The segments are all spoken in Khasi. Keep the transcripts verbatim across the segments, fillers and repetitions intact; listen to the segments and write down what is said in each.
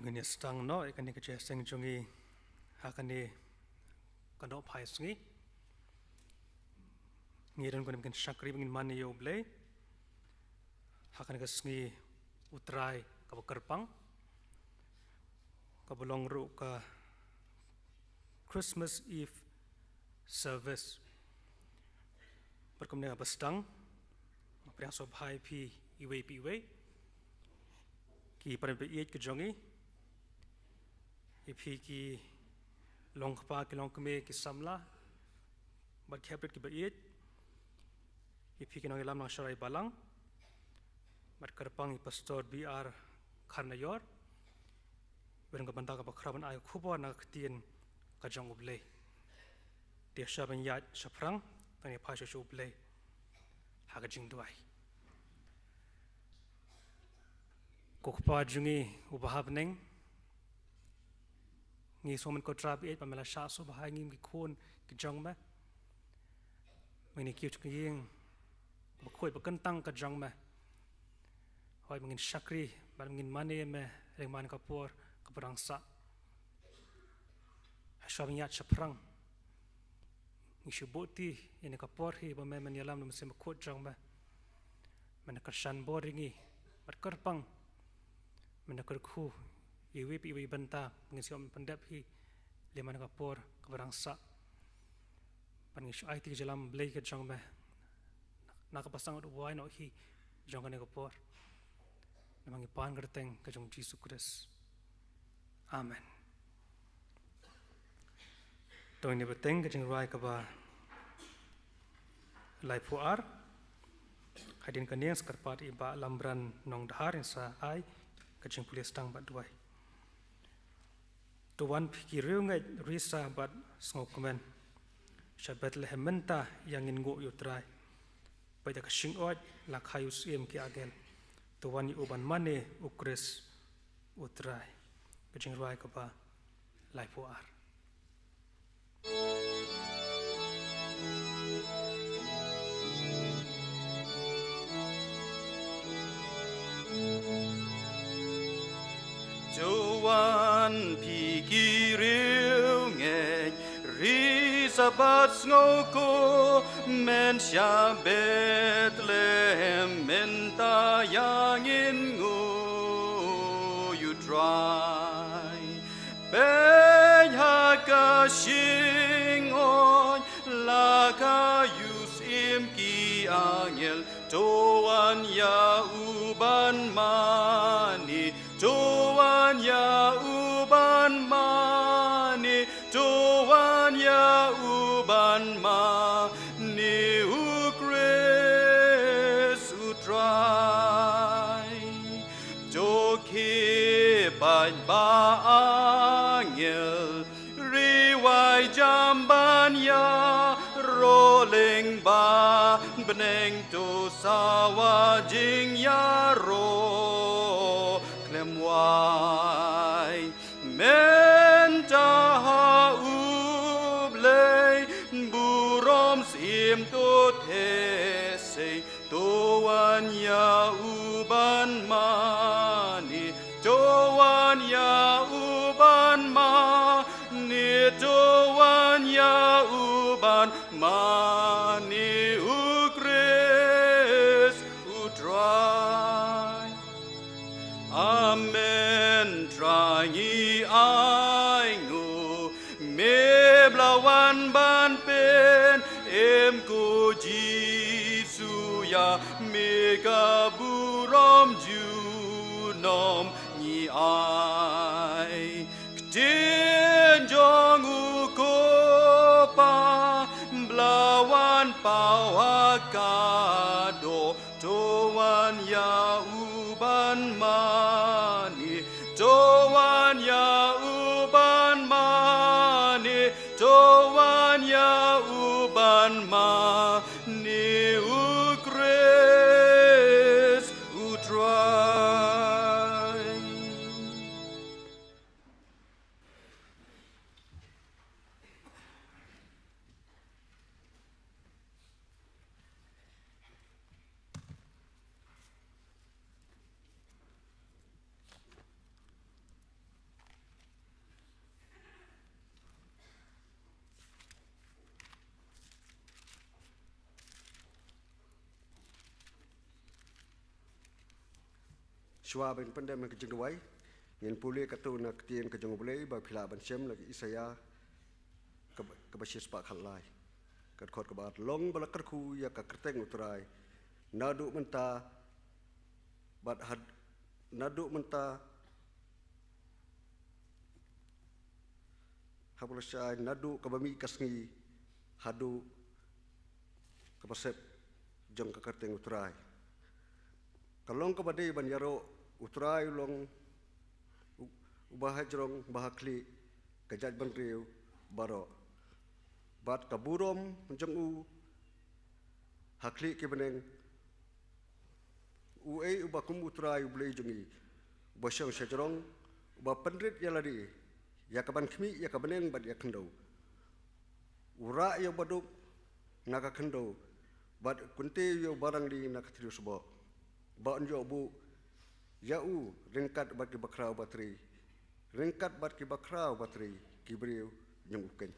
Ngin ïa sdang noh ïa kane ka jingïaseng jong ngi ha kane ka nohphai sngi. Ngi don kane ka jingshakri ba ngin mane ïa U Blei ha kane ka sngi U Trai kaba kyrpang, kaba long ruh ka Christmas Eve service. Bad kumne kaba sdang, nga pdiang sngewbha ïa phi iwei pa iwei, ki para bangeit ka jong ngi, ïa phi ki long kpa ki long kmie, ki samla bad ki heprit kiba ïeit, ïa phi ki nongïalam na Sharai Balang, bad kyrpang ïa Pastor B R Kharnaior, ba don ka bynta kaba khraw ban ai ka khubor na ka ktien ka jong U Blei. Te sha ban ïaid shaphrang, to ngin ïa phai sha U Blei ha ka jingduwai. Ko Kpa jong ngi uba ha bneng, ngi sngew mynta ko Trai ba ïeit ba me la shah sngewbha ïa ngi ki khun ki jong me. Me ngi kiew jingïing bakhuid bakyntang ka jong me. Hooid, me ngin shakri bad me ngin mane ïa me lyngba kane ka por kaba rangsa. Ha shuwa ban ïaid shaphrang, ngi shu buh ti ïa kane ka por hi ba me men ïalam da u Mynsiem Bakhuid jong me. Men kyrshan bor ïa ngi bad kyrpang, men kyrkhu ïa iwei pa iwei bynta, ngin shu ïoh pyndep hi lyngba kane ka por kaba rangsa. Bad ngi shu aiti ka jingïalam Blei ka jong me na kaba sdang u wai noh hi jong kane ka por. Namar ngi pan kyrteng ka jong U Jisu Khrist. Amen. To ngin ïa bteng ka jingrwai kaba laiphew ar. Hadien kane nga sa kyrpad ïa i Bah Lambrand Nongdhar, ngin sa ai ka jingpule sdang bad duwai. To wan phi ki riewngeit risa bad sngewkmen, sha Bethlehem mynta ïa ngin nguh ïa U Trai. Peit da ka shingoid la kha ïa u syiem ki angel. To wan ïa u ban mane U Khrist U Trai. Ka jingrwai kaba laiphew ar. To wan phi ki riewngeit risa bad sngewkmen, sha Bethlehem mynta ïa ngin nguh ïa U Trai. Peit ha ka shingoid la kha ïa u syiem ki angel. To wan ïa u ban mane, to wan ïa u ban mane, to wan ïa u ban mane, U Khrist U Trai. To khie bad ba angel ri wai jam ban ïaroh lyngba bneng, to sawa jingïaroh khlem wai. Mynta ha U Blei burom syiem to theh sei. To wan ïa u ban mane, to wan ïa u ban mane, to wan ïa u ban mane, U Khrist U Trai. Amen. Trai ngi ainguh, me ba la wan ban pynim, ko Jisu ïa me ka burom junom ngi ai. Ktien jong u ko Pa ba la wan paw ha ka doh. To wan ïa u ban mane, to wan ïa u ban mane, to wan ïa u ban mane, U Khrist U Trai. Shuwa ban pyndem ka jingduwai, ngin pule katto na ka ktien ka jong U Blei ba phi lah ban shem na ka Isaïah kaba, kaba shispah khatlai. Ka dkhot kaba ar: Long ba la kyrkhu ïa ka kyrteng U Trai, naduh mynta bad had, naduh mynta haba la shai, naduh kaba mih ka sngi haduh kaba sep jong ka kyrteng U Trai. Ka long kaba dei ban ïaroh, U Trai u long u, uba ha jrong, uba ha khlieh ka jaitbynriew baroh, bad ka burom jong u ha khlieh ki bneng. Uei uba kum U Trai U Blei jong ngi, uba shong shajrong, uba pynrit ïa lade ïa ka ban khmih ïa ka bneng bad ïa ka khyndew? U rah ïa u baduk na ka khyndew, bad u kyntiew ïa u barangli na ka thliew sboh, ba un ïoh buh ïa u ryngkat bad ki bakhraw batrei, ryngkat bad ki bakhraw batrei ki briew jong u keiñ.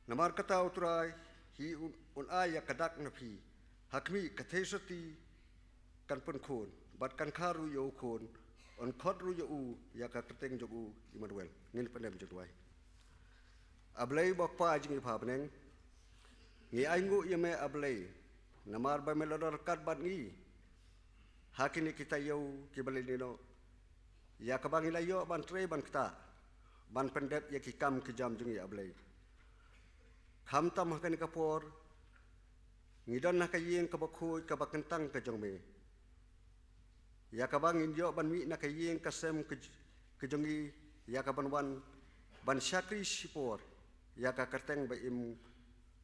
Namar kata U Trai hi un, un ai ïa ka dak na phi, ha khmih ka theisotti kan pynkhun, bad kan kha ruh ïa u khun, un khot ruh ïa u ïa ka kyrteng jong u Immanuel. Ngin pyndem jingduwai. A Blei ba Kpa jong ngi ba ha bneng, ngi ainguh ïa me A Blei, namar ba me la don ryngkat bad ngi ha kine ki taïew kiba la leit noh, ïa kaba ngi la ïoh ban trei ban ktah ban pyndep ïa ki kam ki jam jong ngi A Blei. Khamtam ha kane ka por ngi don ha ka ïing kaba khuid kaba kyntang ka jong me, ïa kaba ngin ïoh ban mih na ka ïing ka sem ka j-, ka jong ngi, ïa ka ban wan ban shakri shipor ïa ka kyrteng ba im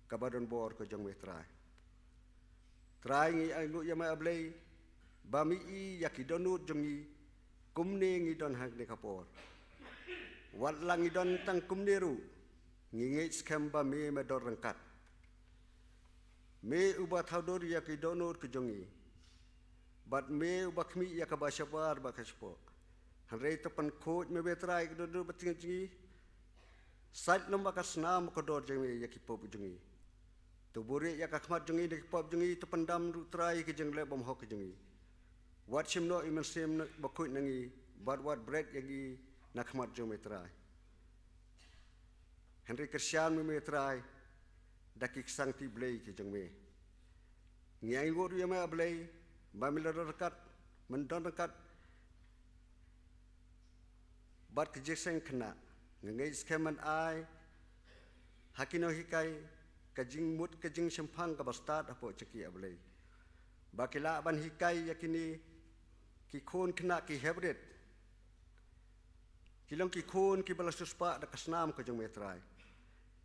kaba don bor ka jong me Trai. Trai, ngi ainguh ïa me A Blei ba me i ïa ki dohnud jong ngi kumne ngi don ha kane ka por. Wat la ngi don tang kumne ruh, ngi ngeit skhem ba me me don ryngkat. Me uba thaw dur ïa ki dohnud ki jong ngi, bad me uba khmih ïa kaba shabar bad ka shapoh. Hynrei to pynkhuid me, me Trai, ki dohnud ba tyngen jong ngi. Sait lem bad ka snam kordor jong me ïa ki pop jong ngi. To buhrieh ïa ka khmat jong ngi na ki pop jong ngi, to pyndam ruh Trai ïa ki jingleh bymhok ki jong ngi. Wat shim noh i Mynsiem Bakhuid na ngi, bad wat bret ïa ngi na khmat jong me Trai. Hynrei kyrshan me, me Trai, da ki ksangti Blei ki jong me. Ngi ainguh ruh ïa me A Blei ba me la don ryngkat, men don ryngkat bad ka jingïaseng khynnah. Nga ngeit skhem men ai ha ki nonghikai ka jingmut ka jingshemphang kaba stad hapoh jong ki A Blei, ba ki lah ban hikai ïa kine ki khun khynnah ki hep rit, ki long ki khun kiba la siewspah da ka snam ka jong me Trai.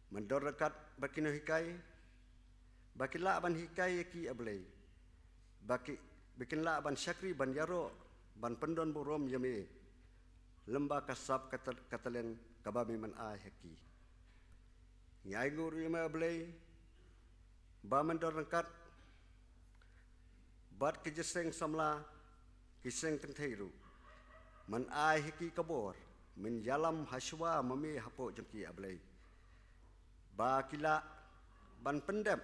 Men don ryngkat bad ki nonghikai ba ki lah ban hikai ïa ki A Blei, ba ki, ba kin lah ban shakri ban ïaroh ban pyndon burom ïa me lem bad ka sap ka ta-, ka talent kaba me men ai ha ki. Ngi ainguh ruh ïa me A Blei ba men don ryngkat bad ki jingïaseng samla, ki seng kynthei ruh. Men ai ha ki ka bor, men ïalam ha shuwa ma me hapoh jong ki A Blei, ba ki lah ban pyndep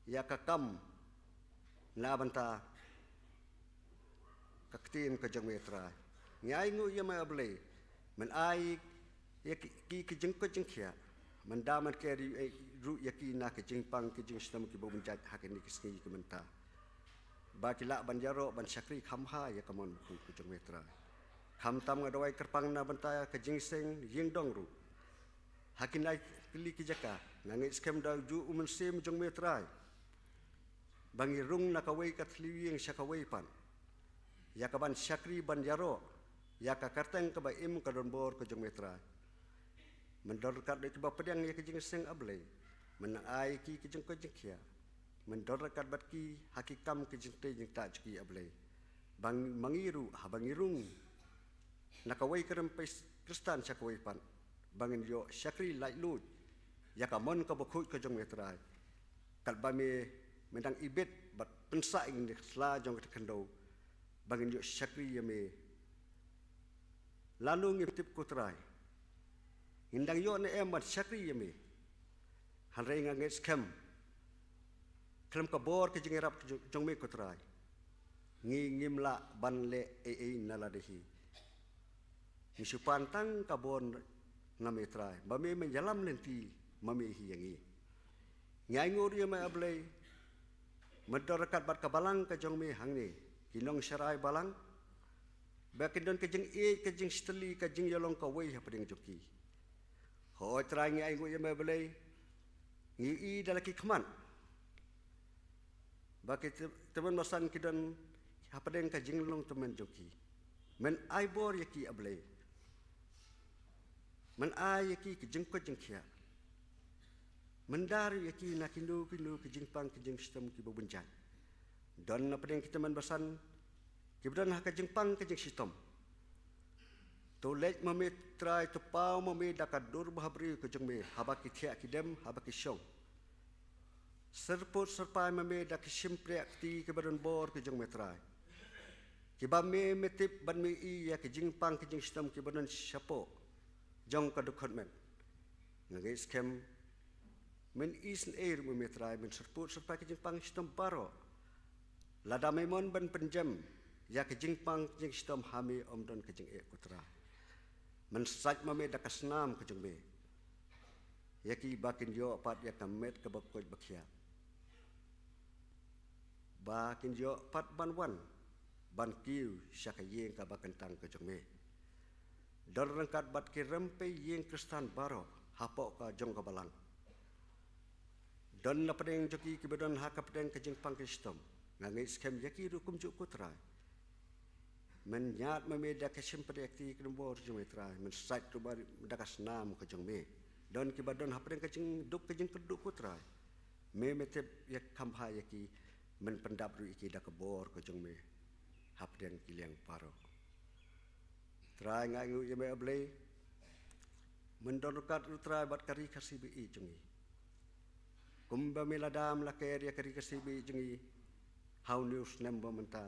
ïa ka kam na bynta ka ktien ka jong me Trai. Ngi ainguh ïa me A Blei, men ai ïa ki, ki, ki jingkoit jingkhiah, men da men ker ruh ïa ki na ki jingpang ki jingshitom kiba bun jait ha kine ki sngi ki mynta, ba ki lah ban ïaroh ban shakri kham bha ïa ka mon bakhuid ka jong me Trai. Khamtam nga duwai kyrpang na bynta ka jingïaseng ïingdong ruh. Ha kine ki jaka nga ngeit skhem da u juh u Mynsiem jong me Trai, ba ngi rung na kawei ka thliew ïing sha kawei pat, ïa ka ban shakri ban ïaroh ïa ka kyrteng kaba im ka don bor ka jong me Trai. Men don ryngkat da kiba pdiang ïa ka jingïaseng A Blei, men ai ki, ki jingkoit jingkhiah, Men don ryngkat bad ki ha ki kam ki jingtrei jingktah jong ki, A Blei. Ba ma ngi ruh, haba ngi rung na kawei ka rympei Khristan sha kawei pat, ba ngin ïoh shakri laitluid ïa ka mon kaba khuid ka jong me, Trai. Katba me, me dang ibit bad pynsah ïa ngi na ka sla jong ka khyndew, ba ngin ïoh shakri ïa me. Lano ngim tip, ko Trai, ngin dang ïoh ne em ban shakri ïa me. Hynrei nga ngeit skhem, khlem ka bor ka jingïarap jong, jong me, ko Trai, ngi ngim lah ban leh ei ei na lade hi. Ngi shu pan tang ka bor na me, Trai, ba me, men ïalam lynti ma me hi ïa ngi. Ngi ainguh ruh ïa me, A Blei, men don ryngkat bad ka balang ka jong me hangne, ki nongsharai balang, ba kin don ka jingïeit, ka jingshitylli, ka jingïalong kawei hapdeng jong ki. Hooid Trai, ngi ainguh ïa me, A Blei, ngi ïohi da la ki khmat ba ki tymmen basan ki don hapdeng ka jinglong tymmen jong ki. Men ai bor ïa ki, A Blei. Men ai ïa ki ka jingkoit jingkhiah. Men da ruh ïa ki na kino kino ki jingpang ki jingshitom kiba bun jait. Don hapdeng ki tymmen basan kiba don ha ka jingpang ka jingshitom. To leit ma me, Trai, to paw ma me da ka dur bhabriew ka jong me, haba ki thiah ki dem, haba ki shong. Syrpud syrpai ma me da ki shympriah kti kiba don bor ka jong me, Trai, kiba me, me tip bad me ïohi ïa ki jingpang ki jingshitom kiba don shapoh jong ka dkhot met. Nga ngeit skhem men isynei ruh ma me, Trai, men syrpud syrpai ki jingpang shitom baroh. Lada me mon ban pynjem ïa ki jingpang jingshitom ha me, ym don ka jingeh, ko Trai. Men sait ma me da ka snam ka jong me ïa ki, ba kin ïoh pat ïa ka met kaba koit ba khiah, ba kin ïoh pat ban wan ban kiew sha ka ïing kaba kyntang ka jong me. Don ryngkat bad ki rympei ïing Khristan baroh hapoh ka jong ka balang. Don hapdeng jong ki kiba don ha ka pdeng ka jingpang ka jingshitom. Nga ngeit skhem ïa ki ruh kumjuh, ko Trai. Men ñiad ma me da ka shympriah kti ka don bor jong me, Trai. Men sait ruh ma me da ka snam ka jong me. Don kiba don hapdeng ka jingduk ka jingkyrduh, ko Trai. Me, me tip ïa, kham bha ïa ki. Men pyndap ruh ïa ki da ka bor ka jong me hapdeng ki liang baroh. Trai, nga ainguh ïa me, A Blei, men don ryngkat ruh, Trai, bad ka Ri Khasi ba ïeit jong ngi. Kumba me la dam la ker ïa ka Ri Khasi ba ïeit jong ngi ha une u snem ba mynta,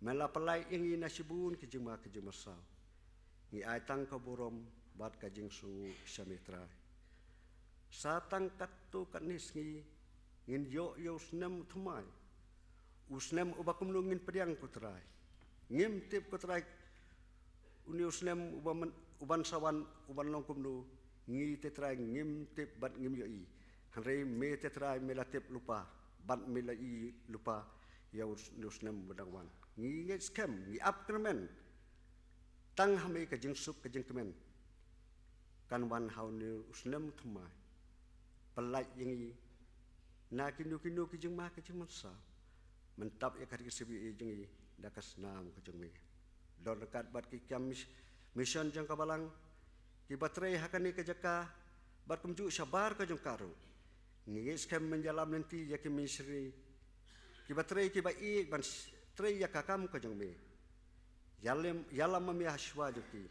me la pyllait ïa ngi na shibun ki jingma ki jingmynsaw. Ngi ai tang ka burom bad ka jingsngew sha me, Trai. Sa tang katto katne sngi ngin ïoh ïa u snem thymmai. U snem uba kumno ngin pdiang, ko Trai. Ngim tip, ko Trai, une u snem uba men, uban sa wan, uban long kumno, ngi te, Trai, ngim tip bad ngim ïohi. Hynrei me te, Trai, me la tip lypa bad me la ïohi lypa ïa u, une u snem uba dang wan. Ngi ngeit skhem, ngi ap kyrmen tang ha me ka jingsuk ka jingkmen kan wan ha une u snem thymmai. Pyllait ïa ngi na kino kino ki jingma ki jingmynsaw. Men tap ïa ka Ri Khasi ba ïeit jong ngi da ka snam ka jong me. Don ryngkat bad ki kam mis-, mission jong ka balang kiba trei ha kane ka jaka bad kumjuh shabar ka jong ka ruh. Ngi ngeit skhem men ïalam lynti ïa ki missionary kiba trei, kiba ïeit ban s-, trei ïa ka kam ka jong me. Ïalam, ïalam ma me ha shuwa jong ki.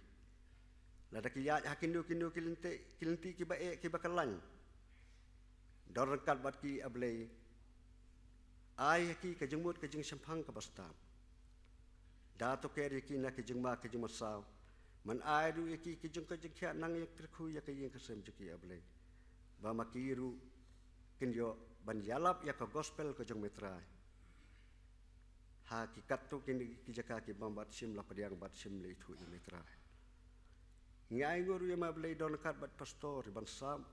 Lada ki ïaid ha kino kino ki lynti, ki lynti kiba eh, kiba kyllain, don ryngkat bad ki, A Blei. Ai ïa ki ka jingmut ka jingshemphang kaba stad. Da to ker ïa ki na ki jingma ki jingmynsaw. Men ai ruh ïa ki ki jingkoit jingkhiah nang ïa kyrkhu ïa ka ïing ka sem jong ki, A Blei, ba ma ki ruh kin ïoh ban ïalap ïa ka gospel ka jong me, Trai, ha ki katto kine ki jaka kiba ym pat shym la pdiang bad shym la ithuh ïa me, Trai. Ngi ainguh ruh ïa me, A Blei, don ryngkat bad pastor ban sam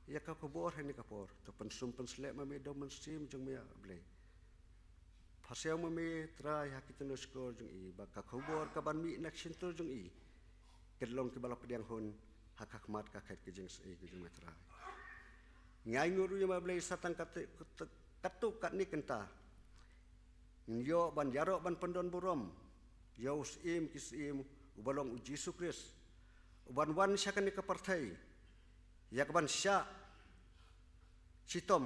ïa ka khubor ha kane ka por. To pynsum pynsleh ma me da u Mynsiem jong me, A Blei. Pynshai ma me, Trai, ha ki tyngshkor jong i, ba ka khubor kaban mih na ka shyntur jong i kin long kiba la pdiang hun ha ka khmat ka khet ka jingsngew ka jong me, Trai. Ngi ainguh ruh ïa me, A Blei, sa tang katto, katto katne kynta ngin ïoh ban ïaroh ban pyndon burom ïa u Syiem ki syiem, uba long u Jisu Khrist, uban wan sha kane ka pyrthei ïa kaban shah shitom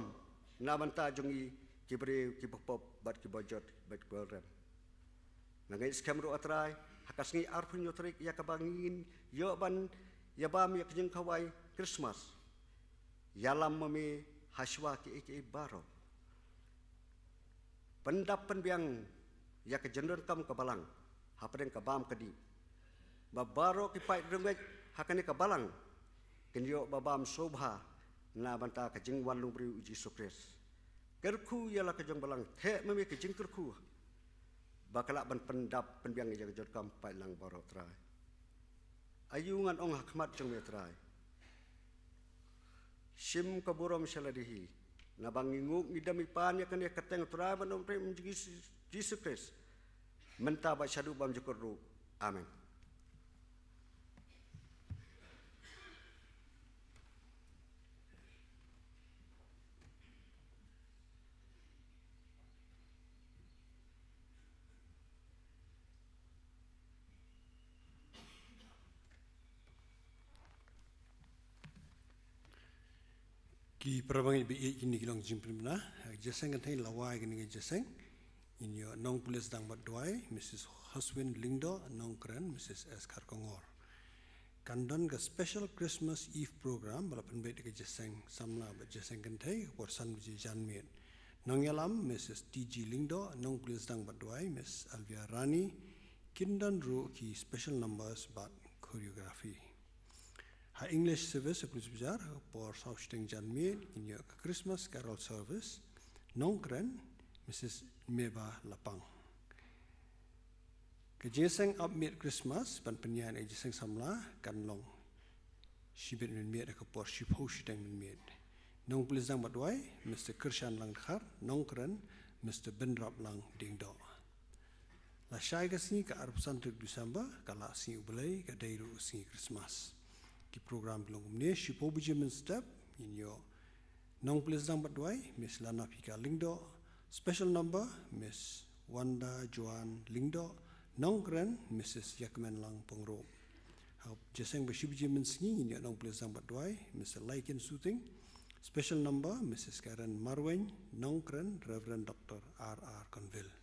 na bynta jong ngi ki briew kiba pop bad kiba jot bad kiba rem. Nga ngeit skhem ruh, A Trai, ha ka sngi arphew hynñiew tarik ïa kaba ngin ïoh ban ïa bam ïa ka jingkhawai Christmas. Ïalam ma me ha shuwa kiei kiei baroh. Pyndap pynbiang ïa ka jingdonkam ka balang hapdeng ka bam ka dih, ba baroh ki paid riewngeit ha kane ka balang kin ïoh ba bam sngewbha na bynta ka jingwan longbriew u Jisu Khrist. Kyrkhu ïa la ka jong balang, theh ma me ka jingkyrkhu ba ka lah ban pyndap pynbiang ïa ka jingdonkam paidlang baroh, Trai. Aïu ngan ong ha khmat jong me, Trai? Shim ka burom sha lade hi, naba ngi nguk ngi dem ngi pan ïa kane ka kyrteng u Trai bad u Nongpynim jong ngi Jisu Khrist, mynta bad shaduh bymjukut ruh. Amen. Ki para bangeit ba ïeit, kine ki long jingpynbna. Ha ka jingïaseng kynthei, la wai kane ka jingïaseng, ngin ïoh nongpulit sdang bad duwai, Mrs Hoswin Lyngdoh, nongkren, Mrs S Kharkongor. Kan don ka special Christmas Eve program ba la pynbeit da ka jingïaseng samla bad jingïaseng kynthei, ka por san baje janmiet. Nongïalam, Mrs T G Lyngdoh, nongpulit sdang bad duwai, Miss Alvia Rani. Kin don ruh ki special numbers bad choreography. Ha English service, ha Khuslai Bazar, por saw shiteng janmiet, ngin ïoh ka Christmas Carol service. Nongkren, Mrs Meba Lapang. Ka jingïaseng ap miet Christmas ban pynïaid ïa ka jingïaseng samla kan long shibit mynmiet ha ka por shiphew shiteng mynmiet. Nongpulit sdang bad duwai, Mr Kyrshan Langdkhar, nongkren, Mr Bynraplang Diengdoh. Lashai ka sngi, ka arphew san tarik December, ka lah sngi U Blei, ka dei ruh sngi Christmas. Ki program ki long kumne: shiphew baje mynstep, ngin ïoh nongpulit sdang bad duwai, Miss Lanaphika Lyngdoh. Special number, Miss Wanda Joan Lyngdoh. Nongkren, Mrs Ïakmenlang Pyngrope. Ha ka jingïaseng ba shi baje mynsngi, ngin ïoh nongpulit sdang bad duwai, Mr Laikin Suting. Special number, Mrs Karen Marwein. Nongkren, Reverend Dr R R Conville.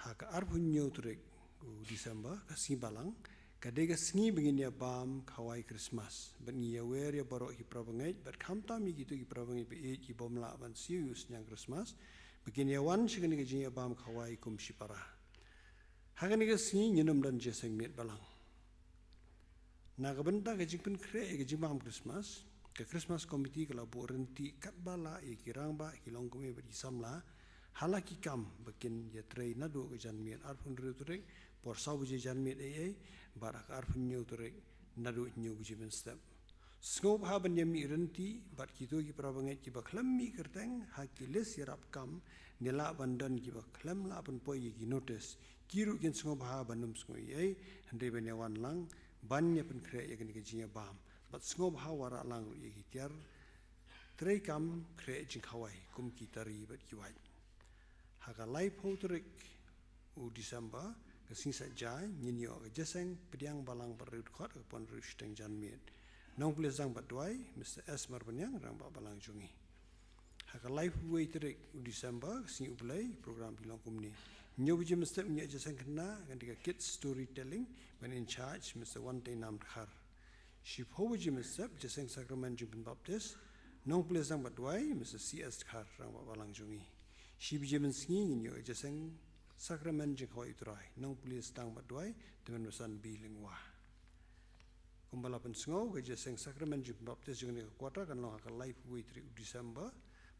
Ha ka arphew hynñiew tarik u December, ka sngi Balang, ka dei ka sngi ba ngin ïa bam khawai Christmas. Bad ngi ïa wer ïa baroh ki para bangeit, bad khamtam ïa kito ki para bangeit ba ïeit ki bym lah ban siew ïa u synñiang Christmas, ba kin ïa wan sha kane ka jingïabam khawai kum shipara. Ha kane ka sngi ngin ym don jingïaseng miet Balang. Na ka bynta ka jingpynkhreh ïa ka jingbam Christmas, ka Christmas Committee ka la buh ryntih katba lah ïa ki rangbah, ki longkmie bad ki samla ha la ki kam ba kin ïatrei naduh ka janmiet arphew hynriew tarik por saw baje janmiet eiei, bad ha ka arphew hynñiew tarik naduh hynñiew baje mynstep. Sngewbha ban ïa mih ryntih bad kito ki para bangeit kiba khlem mih kyrteng ha ki list ïarap kam, ne lah ban don kiba khlem lah pynpoi ïa ki notice. Ki ruh kin sngewbha ban ym sngew eiei, hynrei ban ïa wan lang ban ïa pynkhreh ïa kane ka jingïabam. Bad sngewbha wanrah lang ruh ïa ki tiar treikam khreh jingkhawai kum ki tari bad ki wait. Ha ka laiphew tarik u December, ka sngi Saitjaiñ, ngin ïoh ka jingïaseng pdiang Balang bad riewdkhot ha ka por hynriew shiteng janmiet. Nongpulit sdang bad duwai, Mr S Marbaniang, Rangbah Balang jong ngi. Ha ka laiphew wei tarik u December, ka sngi U Blei, program ki long kumne: hynñiew baje mynstep ngin ïoh jingïaseng khynnah, kan dei ka kids storytelling, ban in charge Mr Wanteinam Dkhar. Shiphew baje mynstep, jingïaseng sakramen jingpynbaptis. Nongpulit sdang bad duwai, Mr C S Dkhar, Rangbah Balang jong ngi. Shi baje mynsngi ngin ïoh jingïaseng sakramen jingkhawai U Trai. Nongpulit sdang bad duwai, Tymmen Basan B Lyngwa. Kumba la pynsngew, ka jingïaseng sakramen jingpynbaptis jong kane ka quarter kan long ha ka laiphew wei tarik u December,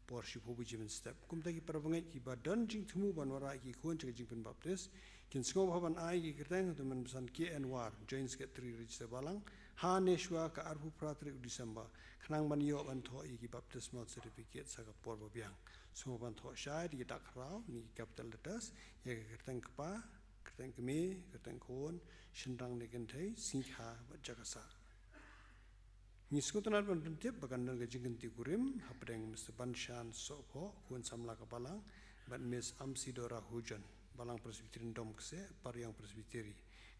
por shiphew baje mynstep. Kumta ki para bangeit kiba don jingthmu ban wanrah ïa ki khun sha ka jingpynbaptis, kin sngewbha ban ai ki kyrteng ha u Tymmen Basan K N War, Joint Secretary Register Balang, ha ne shuwa ka arphew phra tarik u December, khnang ban ïoh ban thoh ïa ki baptismal certificate ha ka por babiang. Sngewbha ban thoh shai da ki dak khraw ne ki capital letters ïa ka kyrteng kpa, kyrteng kmie, kyrteng khun, shynrang ne kynthei, sngi kha bad jaka sah. Ngi sngewtynnat ban pyntip ba kan don ka jingkyntu kurim hapdeng Mr Banshan Sohphoh, khun samla ka Balang, bad Miss Amsidora Hujon, Balang Presbyterian Domkse, Pariang Presbytery.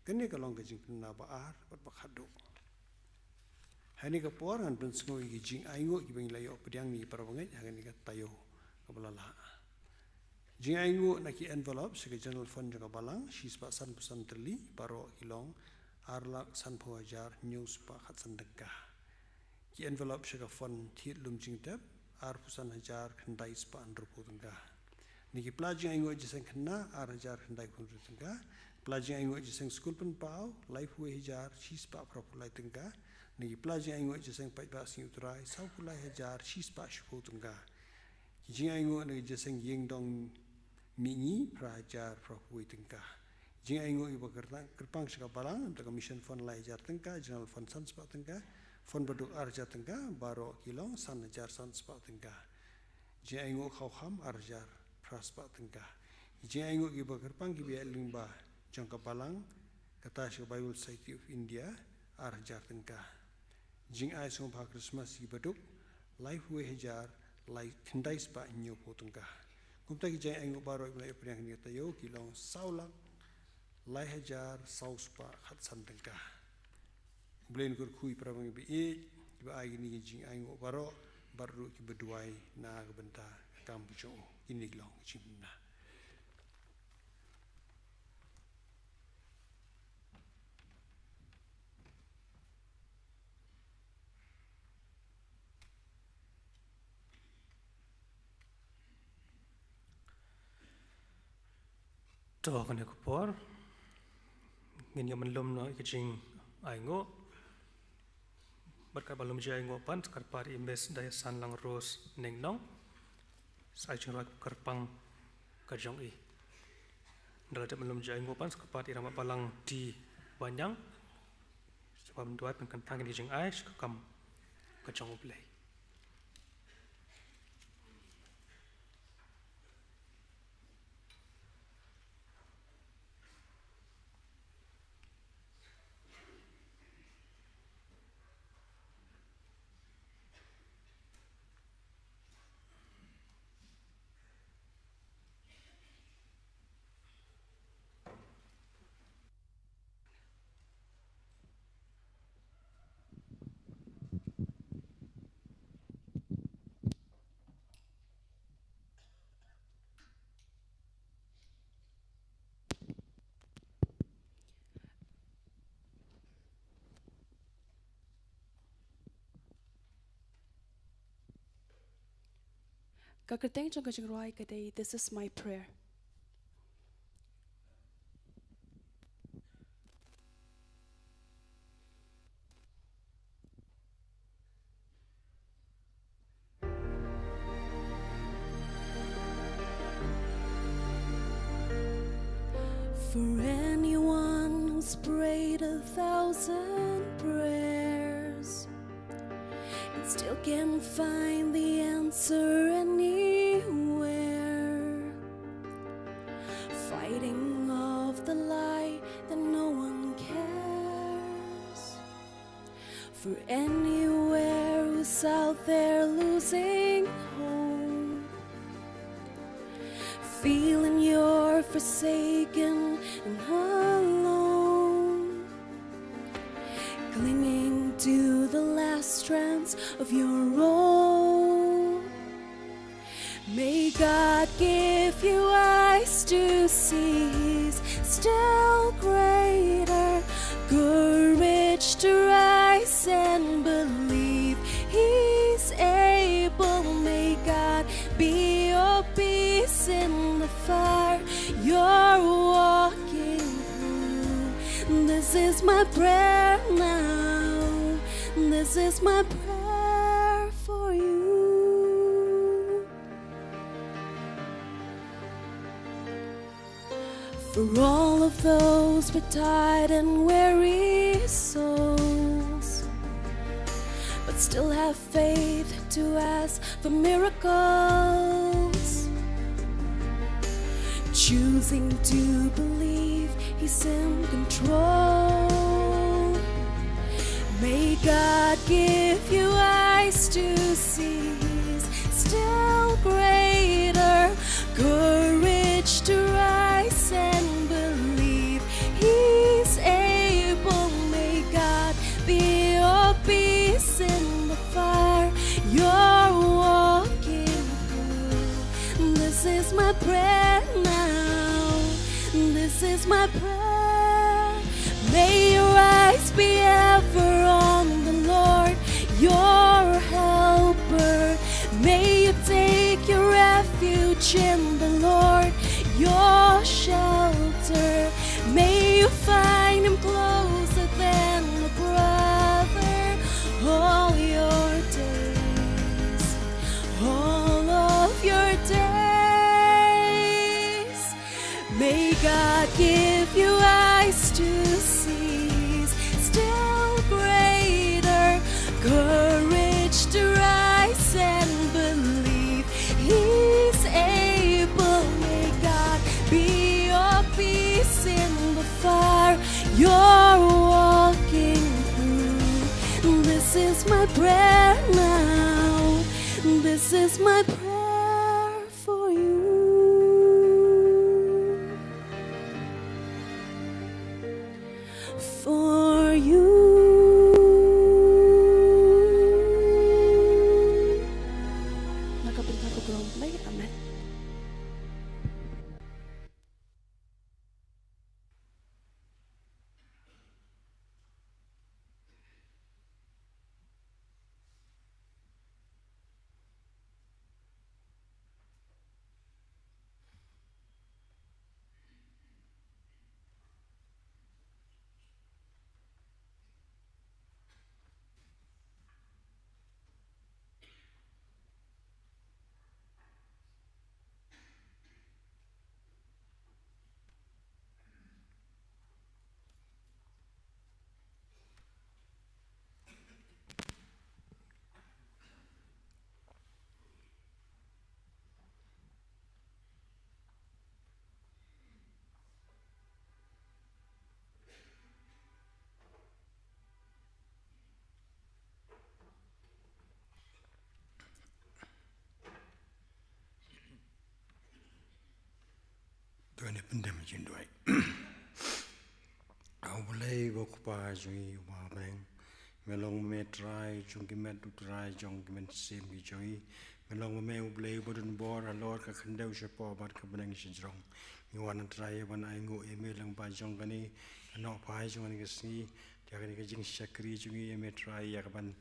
Kane ka long ka jingpynbna ba ar bad ba khatduh. Ha kane ka por ngan pynsngew ïa ki jingainguh kiba ngi la ïoh pdiang na ki para bangeit ha kane ka taïew kaba la lah. Jingainguh na ki envelope sha ka General Fund jong ka Balang, shispah sanphew san tylli, baroh ki long ar lak sanphew hajar hynñiew spah khatsan tyngka. Ki envelope sha ka Fund Thied Lum Jingtep, arphew san hajar khyndai spah hynriewphew tyngka. Na ki pla jingainguh jingïaseng khynnah, ar hajar khyndaiphew hynriew tyngka. Pla jingainguh jingïaseng skul pynpaw, laiphew wei hajar shispah phraphew lai tyngka. Na ki pla jingainguh jingïaseng paidbah Sngi U Trai, sawphew lai hajar shispah shiphew tyngka. Ki jingainguh na ki jingïaseng ïing dong mihngi, phra hajar phraphew wei tyngka. Jingainguh kiba kyrta-, kyrpang sha ka Balang, na ka bynta ka Mission Fund lai hajar tyngka, General Fund san spah tyngka, Fund Baduk ar hajar tyngka, baroh ki long san hajar san spah tyngka. Jingainguh khawkham ar hajar phra spah tyngka. Jingainguh kiba kyrpang kiba ïaid lyngba jong ka Balang, kata sha ka Bible Society of India, ar hajar tyngka. Jingai sngewbha Christmas ïa ki baduk, laiphew wei hajar, lai khyndai spah hynñiewphew tyngka. Kumta ki jingainguh baroh kiba la ïoh pdiang ha kane ka taïew ki long saw lak, lai hajar, saw spah khatsan tyngka. U Blei un kyrkhu ïa para bangeit ba ïeit, kiba ai kine ki jingainguh baroh, bad ruh kiba duwai na ka bynta ka kam ka jong u. Kine ki long ki jingpynbna. To, ha kane ka por ngin ïa pynlong noh ïa ka jingainguh. Bad katba lum jingainguh pat, kyrpad ïa Miss Diasanlang Rose Nongnong, sa ai jingrwai kyrpang ka jong i. Ynda la dep pynlong jingainguh pat, kyrpad ïa Rangbah Balang D. Wanniang, sa wan duwai pynkyntang ïa ka jingai sha ka kam ka jong U Blei. Ka kyrteng jong ka jingrwai ka dei This Is My Prayer. For anyone who's prayed a thousand prayers and still can't find the answer anywhere, fighting off the lie that no one cares. For anywhere who's out there losing hope, feeling you're forsaken and alone, clinging to the last strands of your rope. May God give you eyes to see He's still greater, courage to rise and believe He's able. May God be your peace in the fire you're walking through. This is my prayer now. This is my prayer for you. For all of those battered and weary souls, but still have faith to ask for miracles, choosing to believe He's in control. May God give you eyes to see He's still greater, courage to rise and believe He's able. May God be your peace Prayer now. This is my prayer. May your eyes be ever on the Lord, your helper. May you take your refuge in the Lord, your shelter. May you find him closer than a brother all your days, all of your days. May God give you eyes to see, still greater courage to rise and believe he's able. May God be your peace in the fire you're walking through. This is my prayer now. This is my prayer for you. For you. Na ka bynta ka burom Blei. Amen. Duwai ne pyndem jingduwai. A U Blei uba u Kpa jong ngi uba ha bneng, me long ma me Trai jong ki met, u Trai jong ki mynsiem ki jong ngi. Me long ma me U Blei uba don bor halor ka khyndew shapoh bad ka bneng shajrong. Ngi wan Trai ban ainguh ïa me lyngba jong kane ka nohphai jong kane ka sngi, ïa kane ka jingshakri jong ngi ïa me Trai, ïa ka ban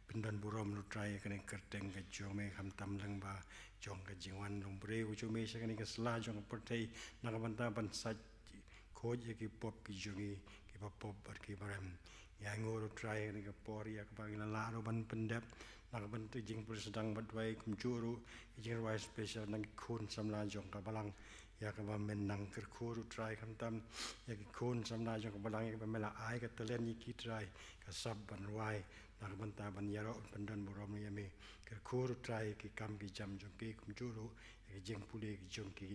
pyndon burom Lord Trai ïa kane ka kyrteng ka jong me, khamtam lyngba jong ka jingwan long briew jong me sha kane ka sla jong ka pyrthei, na ka bynta ban sait khuid ïa ki pop ki jong ngi kiba pop bad kiba rem. Ngi ainguh Lord Trai ïa kane ka por ïa kaba ngi la lah ruh ban pyndep na ka bynta jingpyrsdang bad duwai, kumjuh ruh ka jingrwai special na ki khun samla jong ka balang, ïa kaba men nang. Kyrkhu Lord Trai khamtam ïa ki khun samla jong ka balang, ïa kaba me la ai ka talent ïa ki Trai, ka sap ban rwai, na ka bynta ban ïaroh pyndon burom ïa me. Kyrkhu Lord Trai ïa ki kam ki jam jong ki, kumjuh ruh ïa ki jingpule ki jong ki,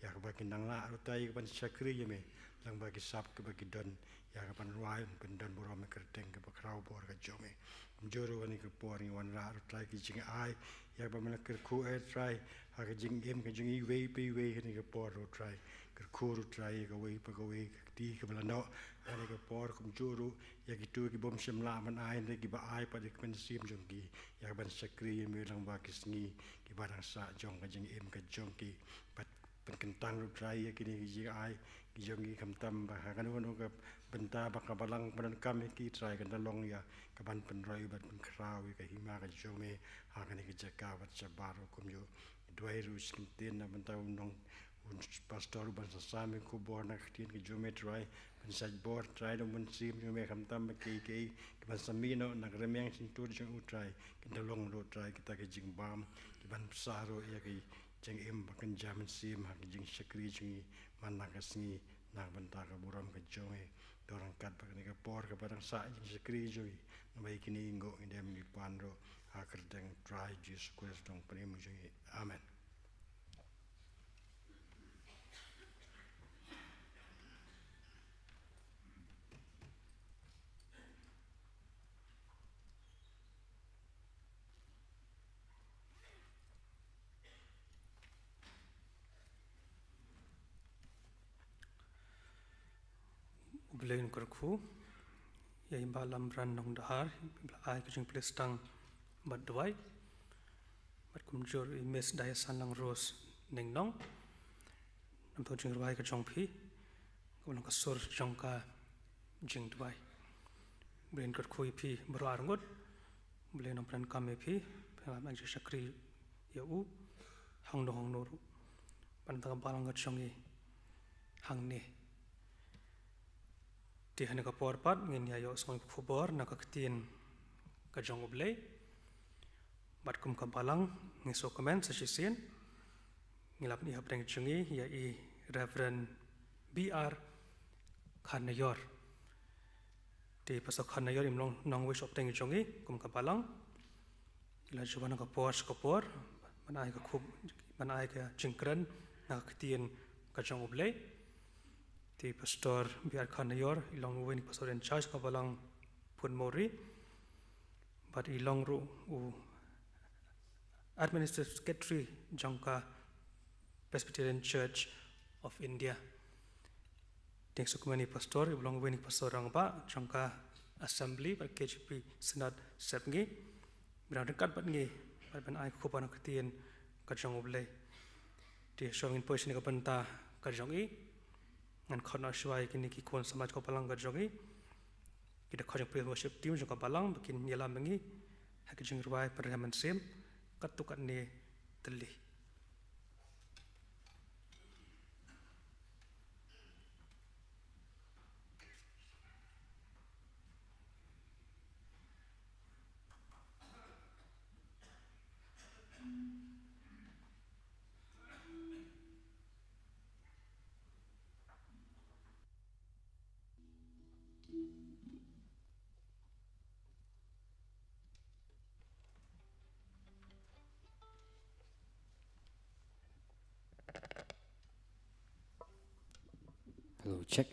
ïa kaba kin nang lah Lord Trai ïa ka ban shakri ïa me lyngba ki sap kiba ki don, ïa ka ban rwai pyndon burom ïa ka kyrteng kaba khraw bor ka jong me. Kumjuh ruh ha kane ka por ngi wanrah Lord Trai ki jingai ïa kaba me la kyrkhu, eh Trai, ha ka jingim ka jong ngi iwei pa iwei ha kane ka por Lord Trai. Kyrkhu Lord Trai ïa kawei pa kawei ka kti kaba la noh ha kane ka por, kumjuh ruh ïa kito ki bym shym lah ban ai, hynrei kiba ai pat ïa ka mynsiem jong ki ïa ka ban shakri ïa me lyngba ki sngi kiba dang sah jong ka jingim ka jong ki. Bad pynkyntang Lord Trai ïa kine ki jingai ki jong ki, khamtam ba ha kano kano ka bynta ba ka balang ba donkam ïa ki Trai, kan da long ïa ka ban pynroi bad pynkhraw ïa ka hima ka jong me ha kane ka jaka bad shabar ruh. Kumjuh duwai ruh sngewthuh na bynta u nong, u pastor uban sa sam ïa ka khubor na ka ktien ka jong me Trai, ban sait bor Trai da u mynsiem jong me, khamtam ba kiei kiei kiban sa mih noh na ka rmiang shyntur jong u Trai, kin da long ruh Trai kita ki jingbam kiban pynshai ruh ïa ki jingim ba kynja mynsiem ha ka jingshakri jong ngi man la ka sngi, na ka bynta ka burom ka jong me. To ryngkat bad kane ka por kaba dang sah jingshakri jong ngi, namar ïa kine ngi nguh ngi dem ngi pan ruh ha ka kyrteng Trai Jisu Khrist Nongpynim jong ngi. Amen. U Blei un kyrkhu ïa i Bah Lamran Nongdhar, ba la ai ka jingpyllait tang bad duwai. Bad kumjuh i Miss Diasan Langrose Ningnong. Kumto jingrwai ka jong phi, ka long ka sur jong ka jingduwai. Blei un kyrkhu ïa phi baroh arngut. Blei un nang pyndonkam ïa phi, phi nang shakri ïa u hangno hangno ruh. Ban tang ka balang ka jong i hangne. Te ha kane ka por pat ngin ïa ïohsngew ïa ka khubor na ka ktien ka jong U Blei. Bad kum ka balang ngi sngewkmen sa shisien ngi la pyni hapdeng jong ngi ïa i Reverend B R Kharnaior. Te Pastor Kharnaior im long nongwei sha hapdeng jong ngi kum ka balang. I la ju wan ha ka por sha ka por ban ai ka khub, ban ai ka jingkren na ka ktien ka jong U Blei. Te Pastor B R Kharnaior i long uwei na ki Pastor in charge ka balang Pun Mori. Bad i long ruh u Administrative Secretary jong ka Presbyterian Church of India. Te sngewkmen ïa i Pastor, i long uwei na ki Pastor rangbah jong ka Assembly bad K J P Synod Sepngi. Ba u dang ryngkat bad ngi bad ban ai ka khubor na ka ktien ka jong U Blei. Te shuwa ngin poi sha kane ka bynta ka jong i, ngan khot noh shuwa ïa kine ki khun samla ka balang ka jong i. Ki dkhot jong praise worship team jong ka balang ba kin ïalam ïa ngi ha ka jingrwai pynrem mynsiem katto katne tylli. Hello, check.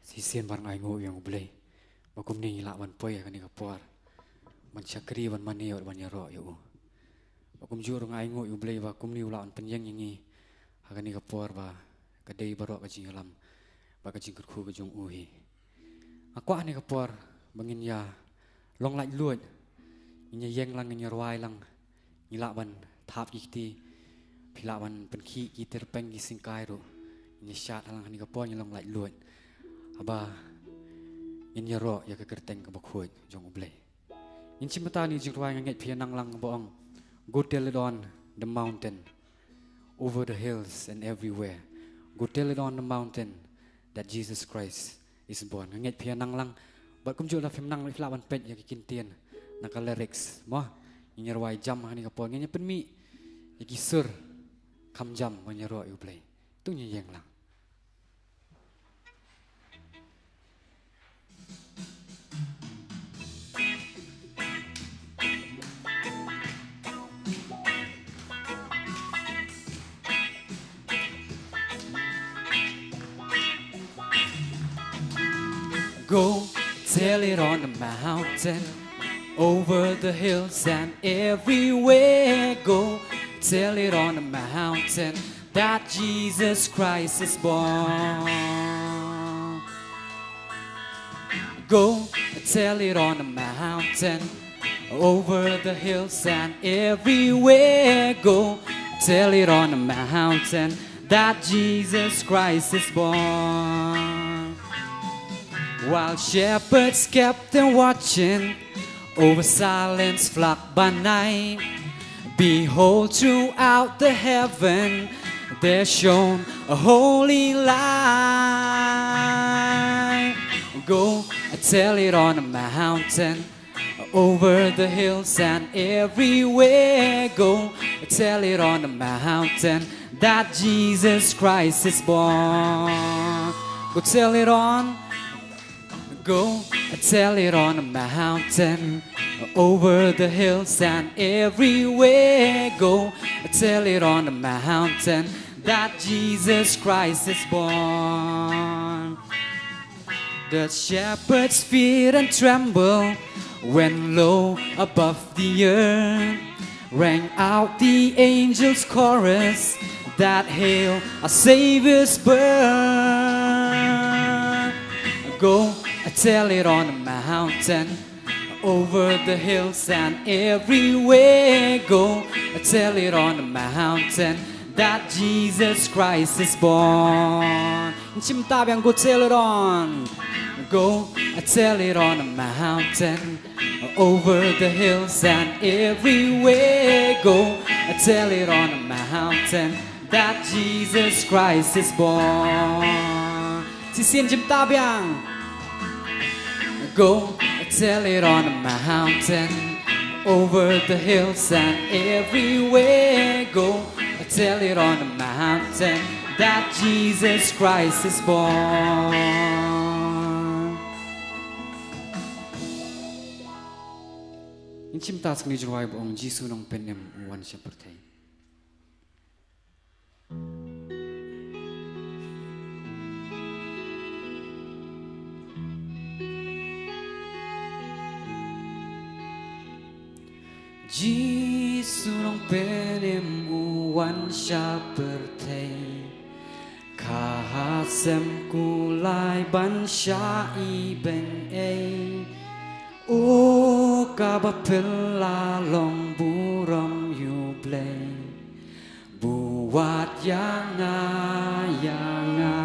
Shisien ban ai nguh ïa U Blei ba kumne ngi lah ban poi ha kane ka por ban shakri, ban mane, ban ïaroh ïa u. Ba kumjuh ruh nga ai nguh ïa U Blei ba kumne u lah ban pynïeng ïa ngi ha kane ka por ba ka dei baroh ka jingïalam bad ka jingkyrkhu ka jong u hi. Nga kwah ha kane ka por ba ngin ïa long laitluid, ngin ïa ïeng lang, ngin ïa rwai lang. Ngi lah ban thap ki kti, phi lah ban pynkhih ki tyrpeng ki syngkai ruh. Ngin ïa shad lang ha kane ka por, ngin long laitluid. Haba ngin ïaroh ïa ka kyrteng kaba khuid jong U Blei. Ngin shim bynta ïa kane ka jingrwai, nga ngeit phi ïa nang lang ba ong, "Go tell it on the mountain, over the hills and everywhere. Go tell it on the mountain that Jesus Christ is born." Nga ngeit phi ïa nang lang. Bad kumjuh lada phim nang, phi lah ban peit ïa ki kyntien na ka lyrics. Mo, ngin ïa rwai jam ha kane ka por, ngin ïa pynmih ïa ki sur kham jam ban ïaroh ïa U Blei. To ngin ïeng lang. Go tell it on the mountain, over the hills and everywhere. Go tell it on the mountain that Jesus Christ is born. Go tell it on the mountain, over the hills and everywhere. Go tell it on the mountain that Jesus Christ is born. While shepherds kept them watching over Zion's flock by night, behold, throughout the heaven there shone a holy light. Go tell it on the mountain, over the hills and everywhere. Go tell it on the mountain that Jesus Christ is born. Go tell it on. Go tell it on the mountain, over the hills and everywhere. Go tell it on the mountain that Jesus Christ is born. The shepherds fear and tremble when lo above the earth rang out the angels' chorus that hail our Savior's birth. Go tell it on the mountain, Over the hills and everywhere go, tell it on the mountain that Jesus Christ is born. Nchim ta biang, go tell it on. Go, tell it on the mountain. Over the hills and everywhere go, tell it on the mountain that Jesus Christ is born. Shisien, nchim ta biang. Go, tell it on the mountain, over the hills and everywhere. Go, tell it on the mountain that Jesus Christ is born. Nchim ta skni jrwai bong Jisu nong penem wan sha pyrthei. Jisu nong penem u wan sha pyrthei. Ka ha sem kulai ban sha i beng ei. O kaba phylla long burom yu Blei. Buat ïa nga, ïa nga.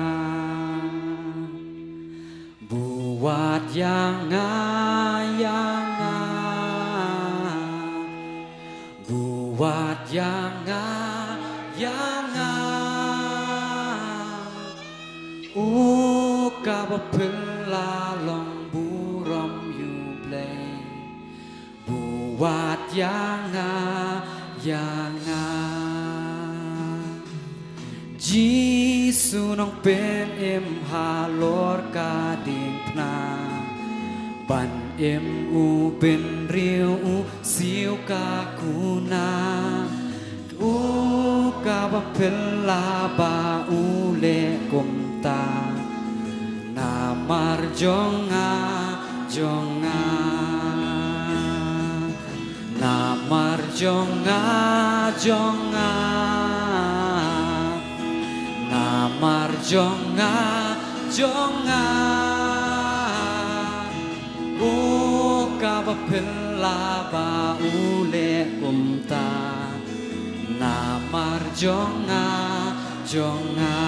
Buat ïa nga, ïa nga. Buat ïa nga, ïa nga. O kaba phylla long burom yu Blei. Buat ïa nga, ïa nga. Jisu nong penem halor ka diengphna. Ban im u bynriew u siew ka kuna. O kaba phylla ba u leh kumta. Namar jong nga, jong nga. Namar jong nga, jong nga. Namar jong nga, jong nga. O kaba phylla ba u leh kumta. Namar jong nga, jong nga.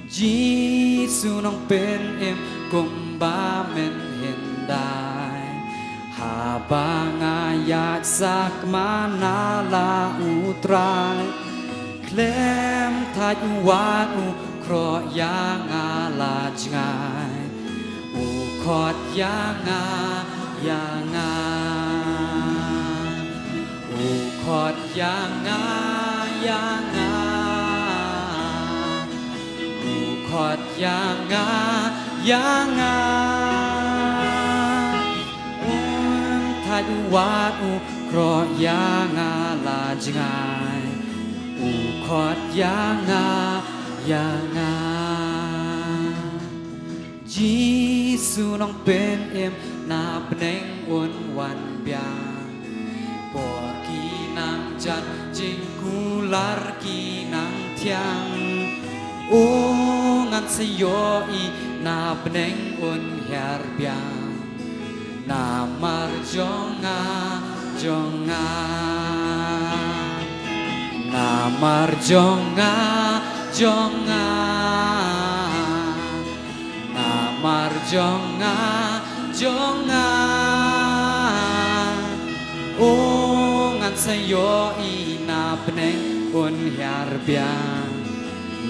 Jisu nong penem kumba men hyndai. Haba nga ïaid sakma na la u Trai. Khlem thait u wad u khroh ïa nga la jngai. U khot ïa nga, ïa nga. U khot ïa nga, ïa nga. U khot ïa nga, ïa nga. Um thait u wad u khroh ïa nga la jngai. U khot ïa nga, ïa nga. Jisu nong penem na bneng un wan biang. Por ki nang jan jingkular ki nang thiang. O ngan sa ïohi na bneng un hiar biang. Namar jong nga, jong nga. Namar jong nga, jong nga. Namar jong nga, jong nga. O ngan sa ïohi na bneng un hiar biang.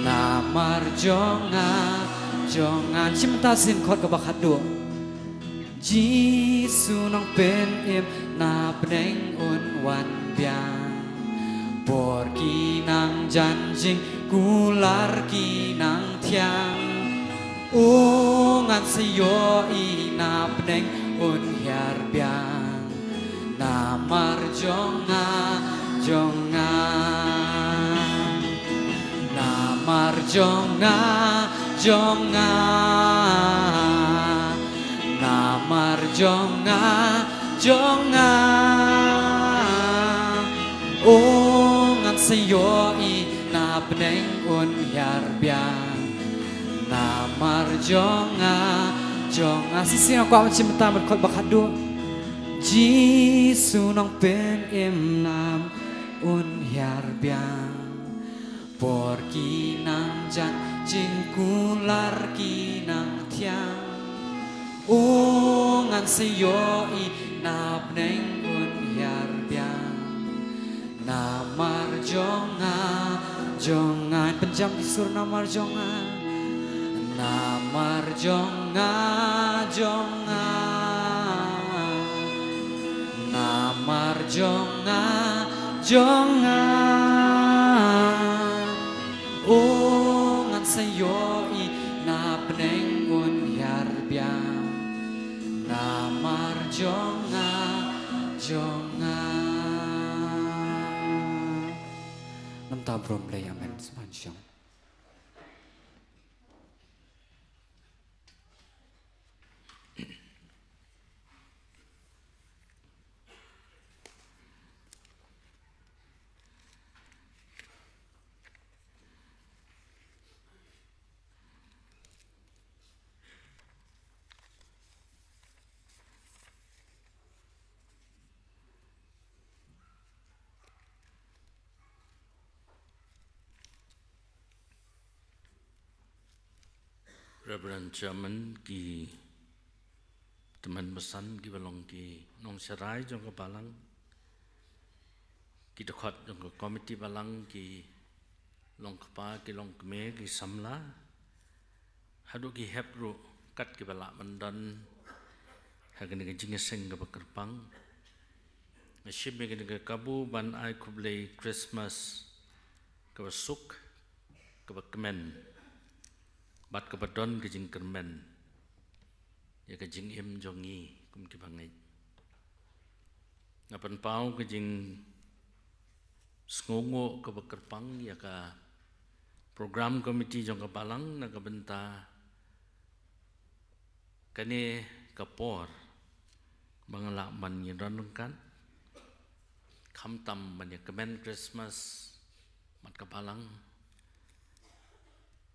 Namar jong nga, jong nga. Shim ta sien khot kaba khatduh. Jisu nong penem na bneng un wan biang. Por ki nang jan jingkular ki nang thiang. U ngan sa ïohi na bneng un hiar biang. Namar jong nga, jong nga. Namar jong nga, jong nga. Namar jong nga, jong nga. U ngan sa ïohi na bneng un hiar biang. Namar jong nga, Jong nga sisi nang kwah mynta mynkhot ba khadduh. Jisu nongpynim nam un hiar biang. Por ki nang jan jingkular ki nang thiang. U ngan sa ïohi na bneng un hiar biang. Namar jong nga, jong nga, pynjam ki sur namar jong nga. Namar jong nga, jong nga. Namar jong nga, jong nga. U ngan sa ïohi na bneng un hiar biang. Namar jong nga, jong nga. Namta burom Blei, amen. Sngewbha shong. Reverend Chairman, ki tymmen basan kiba long ki nongsharai jong ka balang, ki dkhot jong ka komiti balang, ki longkpa, ki longkmie, ki samla, haduh ki hep ruh kat kiba lah ban don ha kane ka jingïaseng kaba kyrpang. Nga shim ïa kane ka kabu ban ai khublei Christmas kaba suk, kaba kmen, bad kaba don ka jingkyrmen ïa ka jingim jong ngi kum kiba ngeit. Nga pynpaw ka jingsngewnguh kaba kyrpang ïa ka program committee jong ka balang na ka bynta kane ka por ba nga lah ban ïadon ryngkat, khamtam ban ïakmen Christmas bad ka balang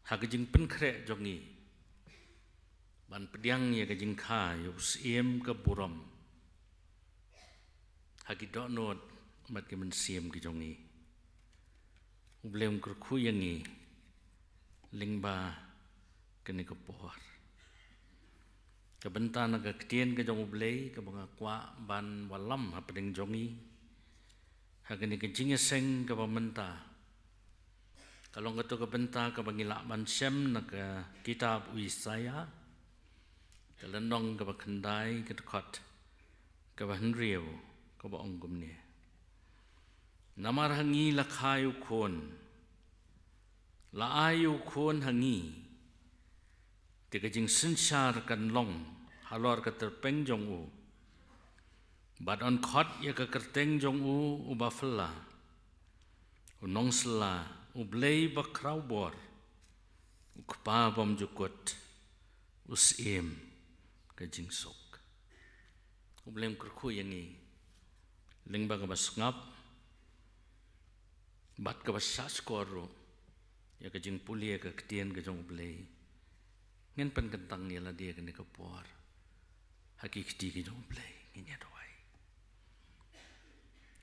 ha ka jingpynkhreh jong ngi ban pdiang ïa ka jingkha ïa u Syiem ka burom ha ki dohnud bad ki mynsiem ki jong ngi. U Blei un kyrkhu ïa ngi lyngba kane ka por. Ka bynta na ka ktien ka jong U Blei kaba nga kwah ban wallam hapdeng jong ngi ha kane ka jingïaseng kaba mynta, ka long kato ka bynta kaba ngi lah ban shem na ka kitab u Isaïah, ka lynnong kaba khyndai, ka dkhot kaba hynriew, kaba ong kumne: Namar ha ngi la kha ïa u khun, la ai ïa u khun ha ngi, te ka jingsynshar kan long halor ka tyrpeng jong u, bad yn khot ïa ka kyrteng jong u, u Baphylla, u Nongsylla, U Blei Bakhrawbor, U Kpa Bymjukut, U Syiem ka Jingsuk. U Blei un kyrkhu ïa ngi lyngba kaba sngap bad kaba shahshkor ruh ïa ka jingpule ïa ka ktien ka jong U Blei. Ngin pynkyntang ïa lade kane ka por ha ki kti ka jong U Blei, ngin ïa duwai.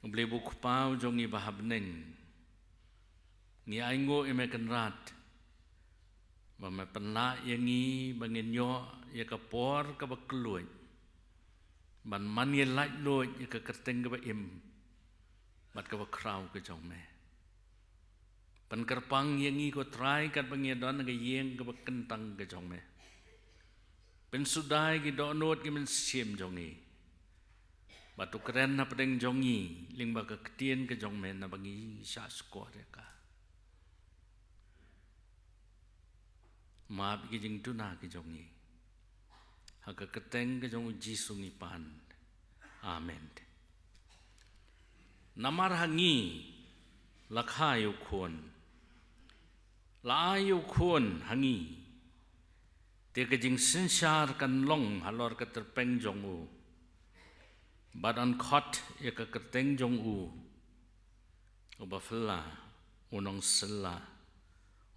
U Blei ba u Kpa u jong ngi ba ha bneng, ngi ainguh ïa me Kynrad ba me pynlah ïa ngi ba ngin ïoh ïa ka por kaba kylluid ban man ïa laitluid ïa ka kyrteng kaba im bad kaba khraw ka jong me. Pynkyrpang ïa ngi ko Trai katba ngi don ha ka ïing kaba kyntang ka jong me. Pynsuda ïa ki dohnud ki mynsiem jong ngi, bad to kren hapdeng jong ngi lyngba ka ktien ka jong me naba ngi shahshkor ïa ka. Map ïa ki jingduna ki jong ngi. Ha ka kyrteng ka jong u Jisu ngi pan. Amen. Namar ha ngi la kha ïa u khun, la ai ïa u khun ha ngi, te ka jingsynshar kan long halor ka tyrpeng jong u, bad yn khot ïa ka kyrteng jong u, U Baphylla, U Nongsylla,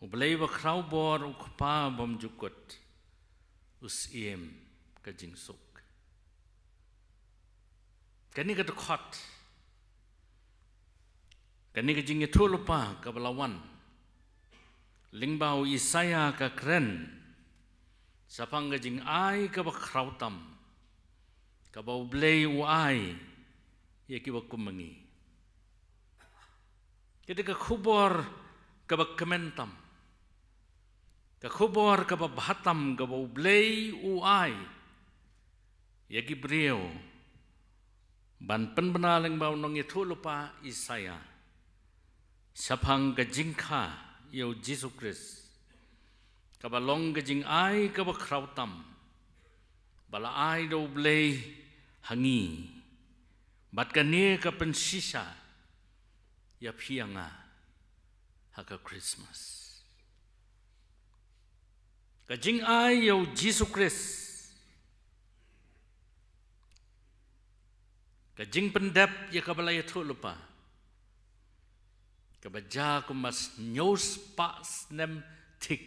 U Blei Bakhrawbor, U Kpa Bymjukut, U Syiem ka jingsuk. Kane ka dkhot, kane ka jingïathuhlypa kaba la wan lyngba u Isaïah ka kren shaphang ka jingai kaba khraw tam kaba U Blei u ai ïa kiba kum ma ngi. Kata ka khubor kaba kmen tam, ka khubor kaba bha tam kaba U Blei u ai ïa ki briew ban pynbna lyngba u nongïathuhlypa Isaïah shaphang ka jingkha ïa U Jisu Khrist, kaba long ka jingai kaba khraw tam ba la ai da U Blei ha ngi, bad kane ka pynshisha ïa phi ïa nga ha ka Christmas. Ka jingai ïa U Jisu Khrist, ka jingpyndep ïa kaba la ïathuhlypa, kaba jia kumba hynñiewspah snem thik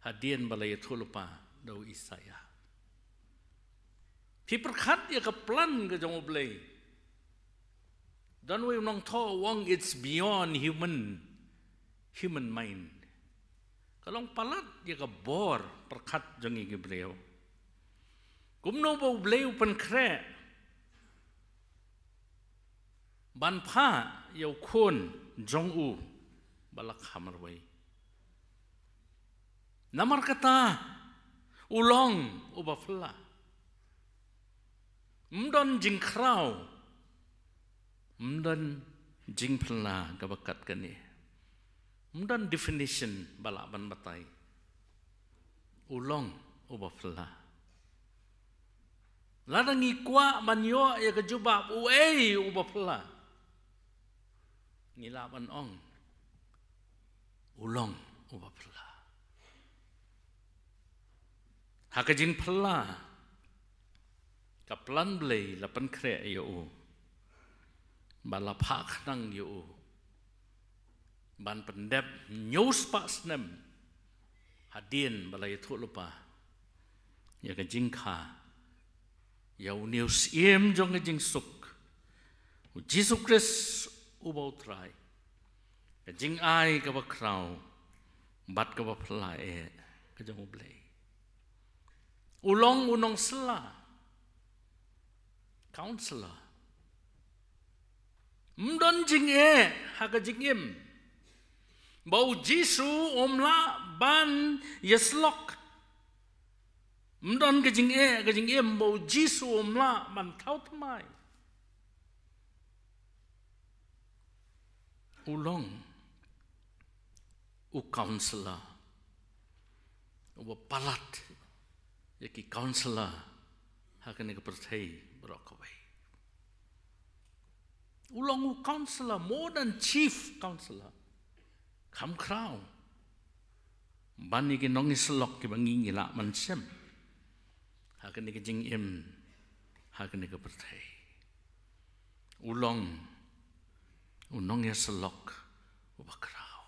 hadien ba la ïathuhlypa da u Isaïah. Phi pyrkhat ïa ka plan ka jong U Blei. Don uwei u nongthoh u ong, it's beyond human, human mind. Ka long palat ïa ka bor pyrkhat jong ngi ki briew. Kumno ba U Blei u pynkhreh ban phah ïa u Khun jong u ba la kha marwei. Namar kata u long uba phylla. Ym don jingkhraw, ym don jingphylla kaba kat kane. Ym don definition ba lah ban batai. U long uba phylla. Lada ngi kwah ban ïoh ïa ka jubab uei uba phylla, ngi lah ban ong u long uba phylla. Ha ka jingphylla, ka plan Blei la pynkhreh ïa u, ba la phah khnang ïa u ban pyndep hynñiewspah snem hadien ba la ïathuhlypa ïa ka jingkha ïa une u Syiem jong ka jingsuk, u Jisu Khrist uba U Trai. Ka jingai kaba khraw bad kaba phylla eh ka jong U Blei. U long u nongsylla, counselor. Ym don jingeh ha ka jingim ba u Jisu um lah ban ïasyllok. Ym don ka jingeh ha ka jingim ba u Jisu um lah ban thaw thymmai. U long u counselor uba palat ïa ki counselor ha kane ka pyrthei baroh kawei. U long u counselor, more than chief counselor. Kham khraw ban ïa ki nongïasyllok kiba ngi ngi lah ban shem ha kane ka jingim, ha kane ka pyrthei. U long u nongïasyllok uba khraw.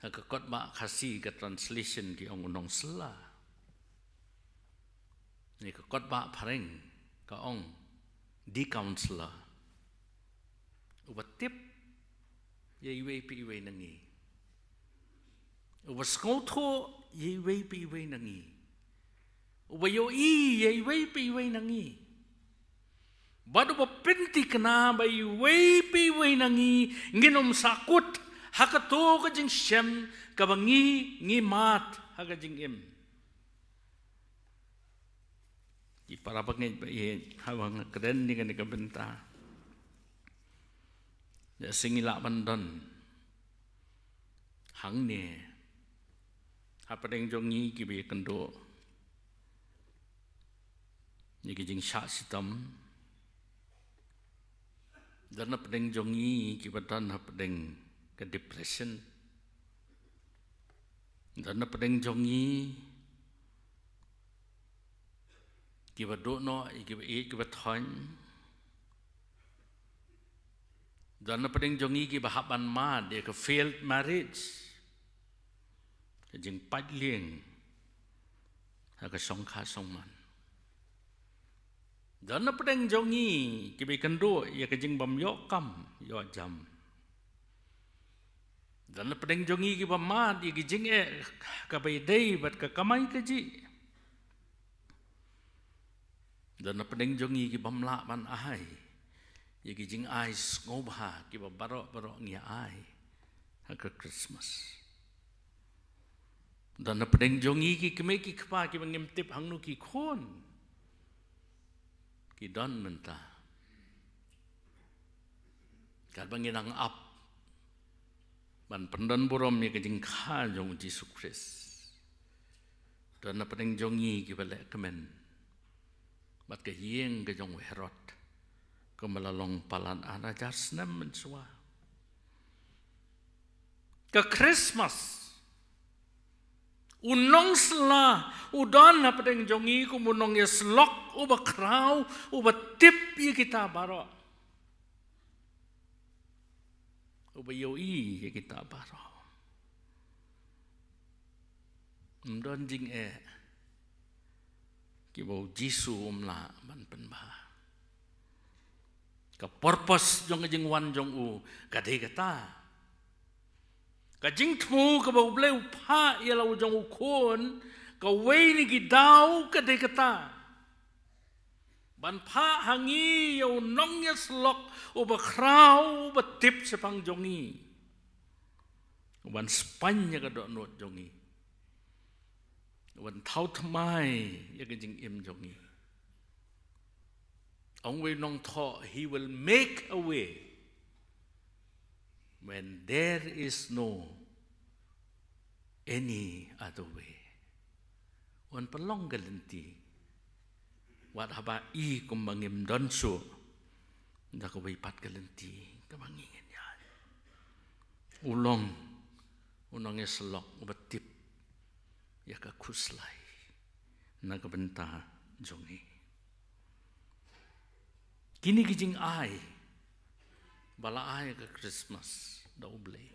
Ha ka kot ba Khasi ka translation ki ong u nongsylla. Ïa ka kot ba phareng ka ong the counselor. Uba tip ïa iwei pa iwei na ngi. Uba sngewthuh ïa iwei pa iwei na ngi. Uba ïohi ïa iwei pa iwei na ngi. Bad uba pynthikna ba iwei pa iwei na ngi ngin ym sahkut ha kato ka jingshem kaba ngi ngi mad ha ka jingim. Ki para bangeit ba ïeit, haba nga kren ïa kane ka bynta, ïa shisha ngi lah ban don hangne hapdeng jong ngi kiba ïakynduh ïa ki jingshah shitom. Don hapdeng jong ngi kiba don hapdeng ka depression. Don hapdeng jong ngi kiba duh noh ïa kiba ïeit kiba thoiñ. Don hapdeng jong ngi kiba hap ban mad ïa ka failed marriage, ka jingpait lieng na ka shongkha shongman. Don na pdeng jong ngi kiba ïakynduh ïa ka jingbym ïoh kam ïoh jam. Don na pdeng jong ngi kiba mad ïa ki jingeh kaba ïadei bad ka kamai kajih. Don na pdeng jong ngi kibym lah ban ai ïa ki jingai sngewbha kiba baroh baroh ngi ai ha ka Christmas. Don na pdeng jong ngi ki kmie ki kpa kiba ngim tip hangno ki khun ki don mynta. Katba ngi nang ap ban pyndon burom ïa ka jingkha jong u Jisu Khrist, don na pdeng jong ngi kiba leh kmen bad ka ïing ka jong u Herod kumba la long palat ar hajar snem mynshuwa. Ka Christmas, u nongsylla u don na pdeng jong ngi kum u nongïasyllok uba khraw, uba tip ïa kita baroh, uba ïohi ïa kita baroh. Ym don jingeh kiba u Jisu um lah ban pynbha. Ka purpose jong ka jingwan jong u ka dei kata. Ka jingthmu kaba U Blei u phah ïa la u jong u khun, kawei na ki daw ka dei kata. Ban phah ha ngi ïa u nongïasyllok uba khraw, uba tip shaphang jong ngi, uban spain ïa ka dohnud jong ngi, uban thaw thymmai ïa ka jingim jong ngi. Ong wei u nongthoh, he will make a way when there is no any other way. Un pynlong ka lynti wat haba i kumba ngim don shuh da kawei pat ka lynti kaba ngi ngin ïaid. U long u nongïasyllok uba tip ïa ka khuslai na ka bynta jong ngi. Kine ki jingai ba la ai ka Christmas da U Blei,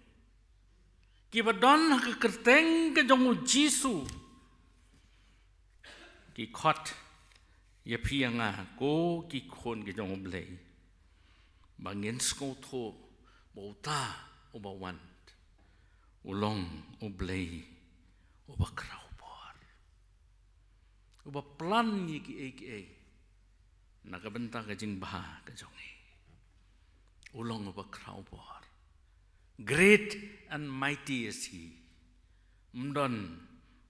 kiba don ha ka kyrteng ka jong u Jisu, ki khot ïa phi ïa nga ko ki khun ki jong U Blei, ba ngin sngewthuh ba uta uba wan u long U Blei uba khraw bor, uba plan ïa kiei kiei na ka bynta ka jingbha ka jong ngi. U long uba khraw bor. Great and mighty is he. Ym don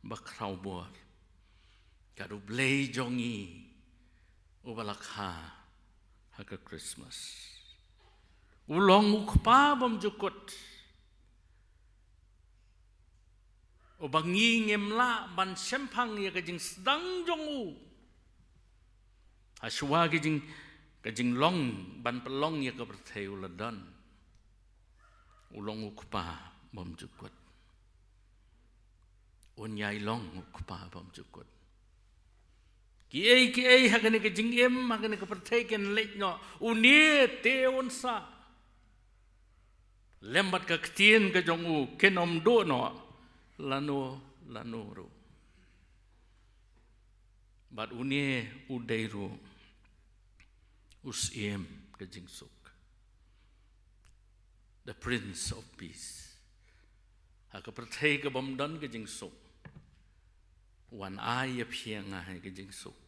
ba khraw bor kat U Blei jong ngi uba la kha ha ka Christmas. U long u Kpa bymjukut, uba ngi ngim lah ban shemphang ïa ka jingsdang jong u. Hashwa ka jing, ka jinglong ban pynlong ïa ka pyrthei u la don. U long u Kpa bymjukut. Un ïai long u Kpa bymjukut. Kiei kiei ha kane ka jingim, ha kane ka pyrthei kin leit noh, une te un sah. Lem bad ka ktien ka jong u kin ym duh noh lano lano ruh. Bad une u dei ruh u Syiem ka jingsuk, the Prince of Peace. Ha ka pyrthei kabym don ka jingsuk, wan ai ïa phi ïa nga ïa ka jingsuk.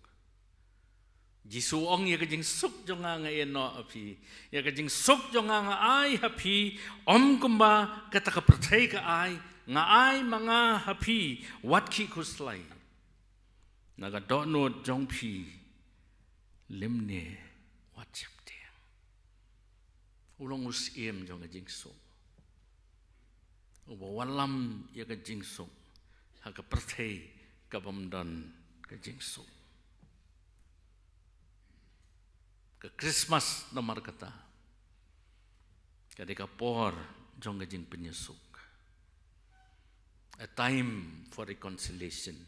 Jisu ong, ïa ka jingsuk jong nga nga ïehnoh ha phi, ïa ka jingsuk jong nga nga ai ha phi. Ym kumba kata ka pyrthei ka ai, nga ai ma nga ha phi. Wat khih khuslai, na ka dohnud jong phi lymne wat sheptieng. U long u Syiem jong ka jingsuk, uba wallam ïa ka jingsuk ha ka pyrthei kabym don ka jingsuk. Ka Christmas namar kata ka dei ka por jong ka jingpynïasuk, a time for reconciliation.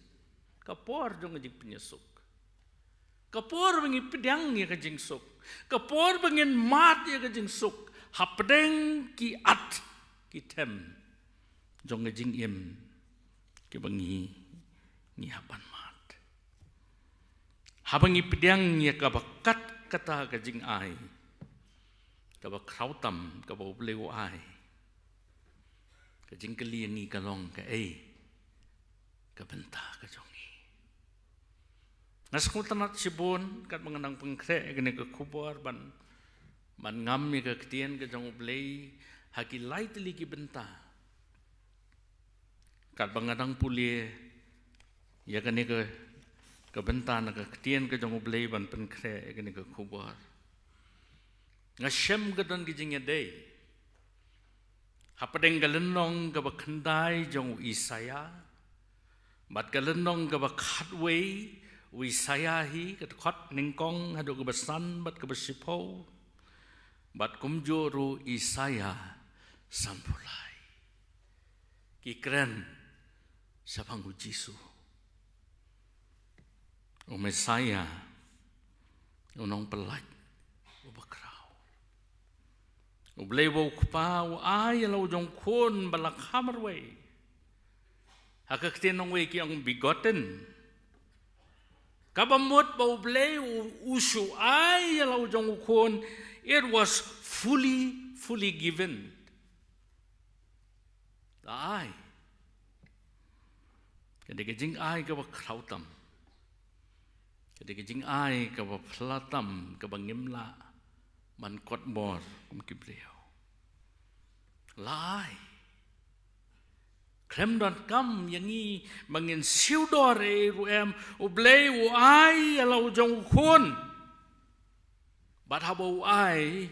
Ka por jong ka jingpynïasuk, ka por ba ngi pdiang ïa ka jingsuk, ka por ba ngin mad ïa ka jingsuk hapdeng ki at ki them jong ka jingim kiba ngi, ngi hap ban mad. Haba ngi pdiang ïa kaba kat kata ka jingai kaba khraw tam kaba U Blei u ai, ka jingkylli ïa ngi ka long kaei ka bynta ka jong ngi. Nga sngewtynnat shibun katba nga dang pynkhreh ïa kane ka khubor ban, ban ngam ïa ka ktien ka jong U Blei ha ki lai tylli ki bynta. Katba nga dang pule ïa kane ka, ka bynta na ka ktien ka jong U Blei ban pynkhreh ïa kane ka khubor, nga shem ka don ka jingïadei hapdeng ka lynnong kaba khyndai jong u Isaïah bad ka lynnong kaba khatwei u Isaïah hi, ka dkhot nyngkong haduh kaba san bad kaba shiphew, bad kumjuh ruh Isaïah sanphew lai. Ki kren shaphang U Jisu, U Messaïah, U Nongpyllait uba khraw. U Blei uba U Kpa u ai ïa la u jong U Khun ba la kha marwei. Ha ka ktien nongwei ki ong begotten. Kaba mut ba U Blei u, u shu ai ïa la u jong U Khun, it was fully, fully given. La ai. Ka dei ka jingai kaba khraw tam. Ka dei ka jingai kaba phylla tam kaba ngim lah ban kot bor kum ki briew. La ai. Khlem donkam ïa ngi ba ngin siew dor ei ruh em, U Blei u ai ïa la u jong U Khun. Bad haba u ai,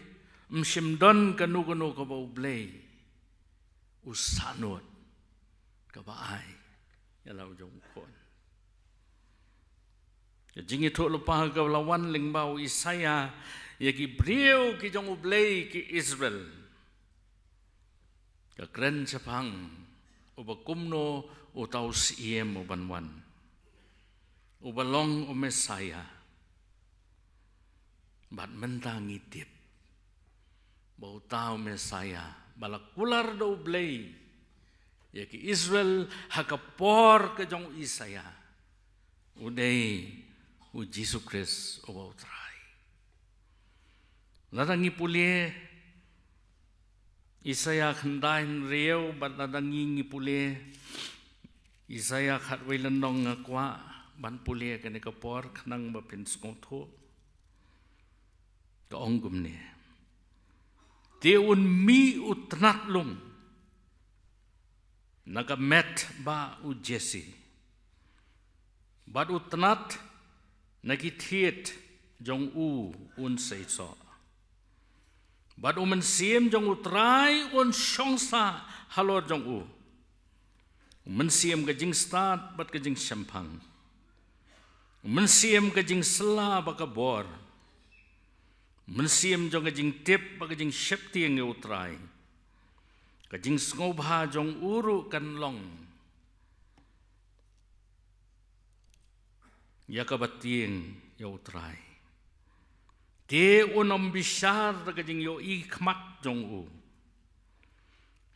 ym shym don kano kano kaba U Blei u sahnud kaba ai ïa la u jong U Khun. Ka jingïathuhlypa kaba la wan lyngba u Isaïah ïa ki briew ki jong U Blei ki Israel, ka kren shaphang uba kumno uta u Syiem uban wan, uba long u Messaïah. Bad mynta ngi tip ba uta u Messaïah ba la kular da U Blei ïa ki Israel ha ka por ka jong u Isaïah, u dei U Jisu Khrist uba U Trai. Lada ngi pule Isaïah khyndai hynriew, bad lada ngi, ngi pule Isaïah khatwei lynnong, nga kwah ban pule kane ka por khnang ba phin sngewthuh. Ka ong kumne: Te un mih u tnat lum na ka met bah u Jesse, bad u tnat na ki thied jong u un seisoh. Bad u Mynsiem jong U Trai un shong sah halor jong u. U Mynsiem ka jingstad bad ka jingshemphang. U Mynsiem ka jingsylla bad ka bor. U Mynsiem jong ka jingtip bad ka jingsheptieng ïa U Trai. Ka jingsngewbha jong u ruh kan long ïa kaba tieng ïa U Trai. Te un ym bishar da ka jingïohi khmat jong u,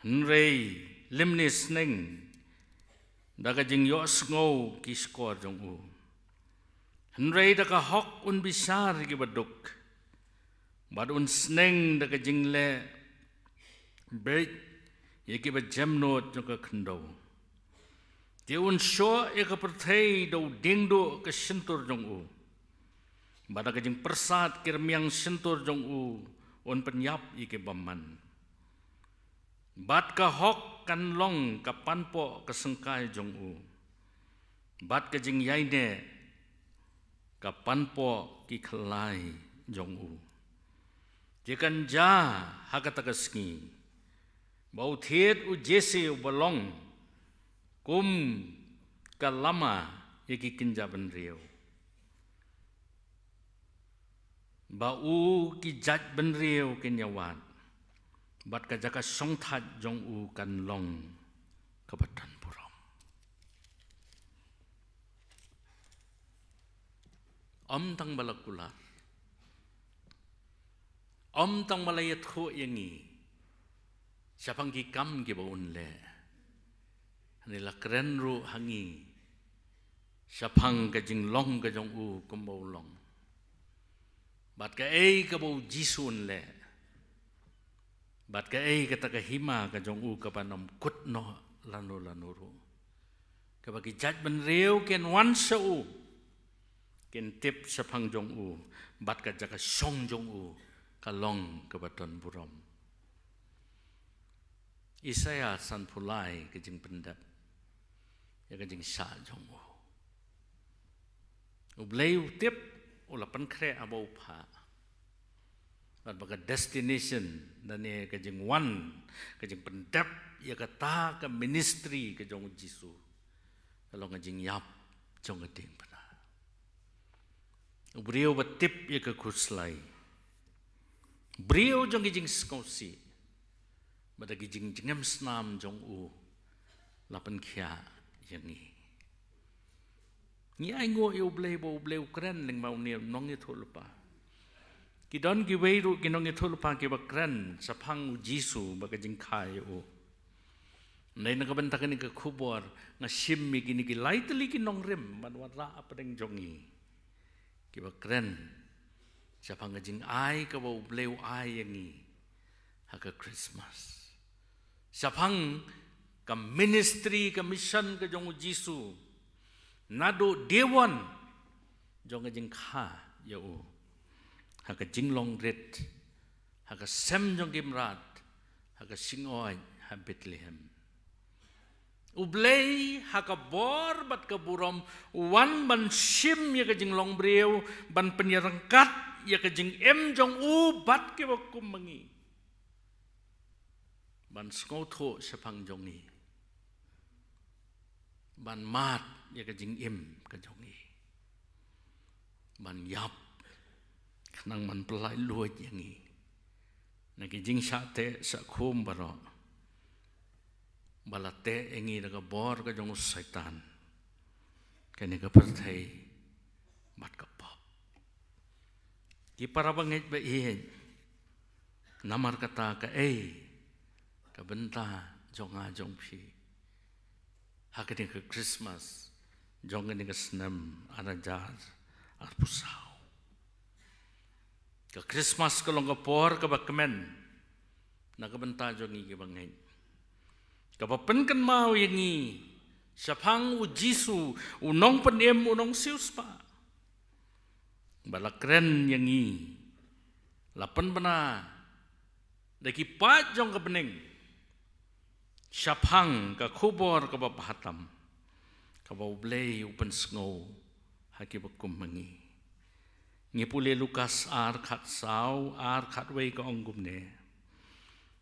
hynrei lymne sneng da ka jingïohsngew ki shkor jong u. Hynrei da ka hok un bishar ïa ki baduk, bad un sneng da ka jingleh beit ïa ki bajemnud jong ka khyndew. Te un shoh ïa ka pyrthei da u diengduh ka shyntur jong u, bad da ka jingpyrsad ki rmiang shyntur jong u un pynïap ïa ki bymman. Bad ka hok kan long ka panpoh ka syngkai jong u, bad ka jingïaineh ka panpoh ki khlai jong u. Te kan jia ha kata ka sngi ba u thied u Jesse uba long kum ka lama ïa ki kynja bynriew, ba u ki jait bynriew kin ïawad, bad ka jaka shongthait jong u kan long kaba don burom. Ym tang ba la kular, ym tang ba la ïathuh ïa ngi shaphang ki kam kiba un leh, hynrei la kren ruh ha ngi shaphang ka jinglong ka jong u kumba u long, bad kaei kaba u Jisu un leh, bad kaei kata ka hima ka jong u kaban ym kut noh lano lano ruh, kaba ki jaitbynriew kin wan sha u, kin tip shaphang jong u, bad ka jaka shong jong u ka long kaba don burom. Isaiah sanphew lai ka jingpyndep ïa ka jingshah jong u. U Blei u tip, u la pynkhreh haba u phah, bad ba ka destination lane ka jingwan, ka jingpyndep ïa kata ka ministry ka jong u Jisu, ka long ka jingïap jong ka diengphna. U briew ba tip ïa ka khuslai, briew jong ki jingsngewsih, bad da ki jingjngem snam jong u, la pynkhiah ïa ngi. Ngi ainguh ïa u Blei ba u Blei u kren lyngba une u nongïathuhlypa. Ki don kiwei ruh ki nongïathuhlypa kiba kren shaphang u Jisu bad ka jingkha ïa u. Hynrei na ka bynta kane ka khubor, nga shim ïa kine ki lai tylli ki nongrim ban wanrah hapdeng jong ngi, kiba kren shaphang ka jingai kaba u Blei u ai ïa ngi ha ka Christmas, shaphang ka ministry, ka mission ka jong u Jisu, naduh day one jong ka jingkha ïa u ha ka jinglong rit, ha ka sem jong ki mrad, ha ka shngoid ha Bethlehem. U Blei ha ka bor bad ka burom u wan ban shim ïa ka jinglong briew, ban pynïaryngkat ïa ka jingim jong u bad kiba kum ma ngi, ban sngewthuh shaphang jong ngi, ban mad ïa ka jingim ka jong ngi, ban ïap khnang ban pyllait luid ïa ngi na ki jingshah teh shah khum baroh ba la teh ïa ngi da ka bor ka jong u Soitan, kane ka pyrthei bad ka pop. Ki para bangeit ba ïeit, namar kata kaei ka bynta jong nga jong phi ha kane ka Christmas jong kane ka snem ar hajar arphew saw? Ka Christmas ka long ka por kaba kmen na ka bynta jong ngi kiba ngeit, kaba pynkynmaw ïa ngi shaphang u Jisu, u nongpynim, u nongsiewspah, ba la kren ïa ngi, la pynbna da ki paid jong ka bneng shaphang ka khubor kaba bha tam kaba u Blei u pynsngew ha kiba kum ma ngi. Ngi pule Lukas ar khatsaw, ar khatwei, ka ong kumne: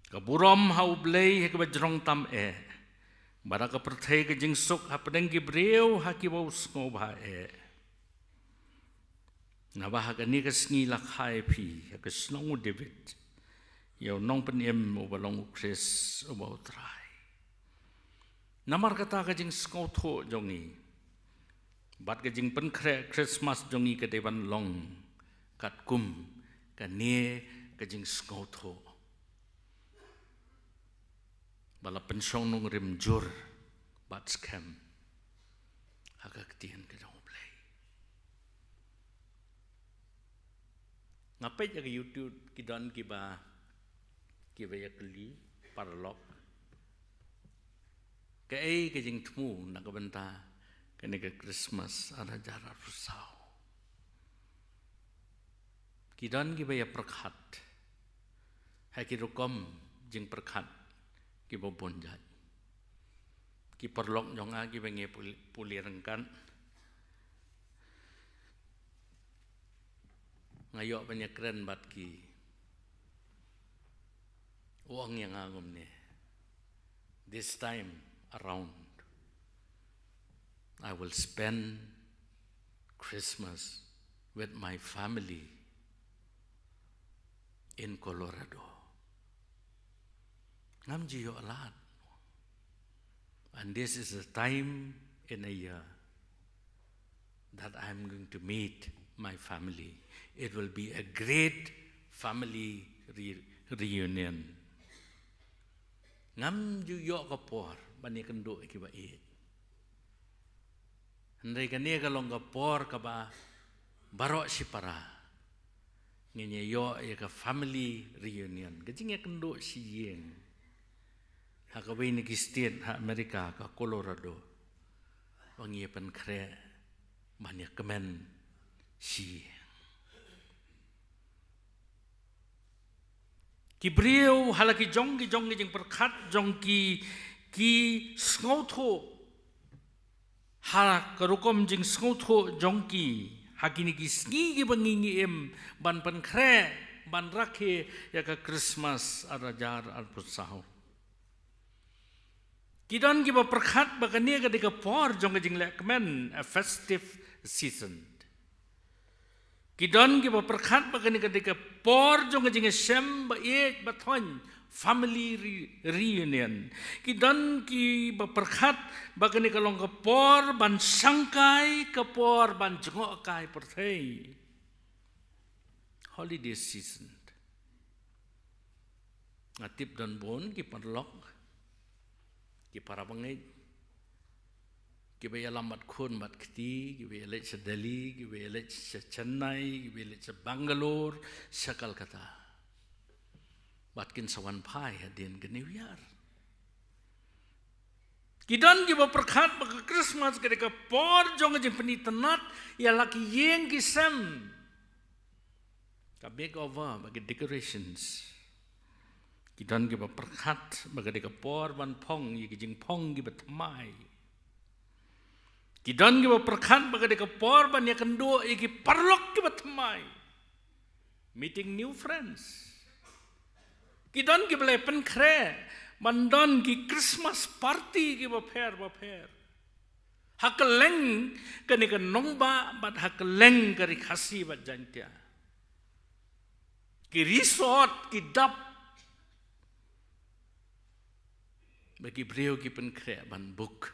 Ka burom ha u Blei ha kiba jrong tam eh, bad ha ka pyrthei ka jingsuk hapdeng ki briew ha kiba u sngewbha eh. Naba ha kane ka sngi la kha ïa phi ha ka shnong u David ïa u nongpynim uba long u Khrist uba u Trai. Namar kata ka jingsngewthuh jong ngi bad ka jingpynkhreh Christmas jong ngi ka dei ban long katkum kane ka jingsngewthuh ba la pynshong nongrim jur bad skhem ha ka ktien ka jong u Blei. Nga peit ha ka YouTube, ki don kiba, kiba ïa kylli, paralok, kaei ka jingthmu na ka bynta kane ka Christmas ar hajar arphew saw. Ki don kiba ïa pyrkhat ha ki rukom jingpyrkhat kiba bun jait. Ki paralok jong nga kiba ngi pule, pule ryngkat, nga ïoh ban ïa kren bad ki, u ong ïa nga kumne: This time around, I will spend Christmas with my family in Colorado. Ngam ju ïoh lad. And this is the time in a year that I'm going to meet my family. It will be a great family re-, reunion. Ngam ju ïoh ka por ban ïakynduh ïa kiba ïeit. Hynrei kane ka long ka por kaba baroh shipara ngin ïa ïoh ïa ka family reunion, ka jingïakynduh shi ïing ha kawei na ki state ha America, ka Colorado, ba ngi ïa pynkhreh ban ïa kmen shi ïing. Ki briew ha la ki jong ki jong ki jingpyrkhat jong ki, ki sngewthuh ha ka rukom jingsngewthuh jong ki ha kine ki sngi kiba ngi, ngi im ban pynkhreh, ban rakhe ïa ka Christmas ar hajar arphew saw. Ki don kiba pyrkhat ba kane ka dei ka por jong ka jingleh kmen, a festive season. Ki don kiba pyrkhat ba kane ka dei ka por jong ka jingïashem ba ïeit ba thoiñ, family re-, reunion. Ki don kiba pyrkhat ba kane ka long ka por ban shangkai, ka por ban jngohkai pyrthei. Holiday season. Nga tip don bun ki paralok, ki parabangeit, kiba ïalam bad khun bad kti, kiba ïaleit sha Delhi, kiba ïaleit sha Chennai, kiba ïaleit sha Bangalore, sha Calcutta. Bad kin sa wan phai hadien ka New Year. Ki don kiba pyrkhat ba ka Christmas ka dei ka por jong ka jingpynitynnad ïa la ki ïing ki sem, ka makeover bad ki decorations. Ki don kiba pyrkhat ba ka dei ka por ban phong ïa ki jingphong kiba thymmai. Ki don kiba pyrkhat ba ka dei ka por ban ïakynduh ïa ki paralok kiba thymmai, meeting new friends. Ki don kiba la pynkhreh ban don ki Christmas party kiba pher bapher ha kylleng kane ka nongbah bad ha kylleng ka Ri Khasi bad Jaiñtia. Ki resort, ki dap, ba ki briew ki pynkhreh ban book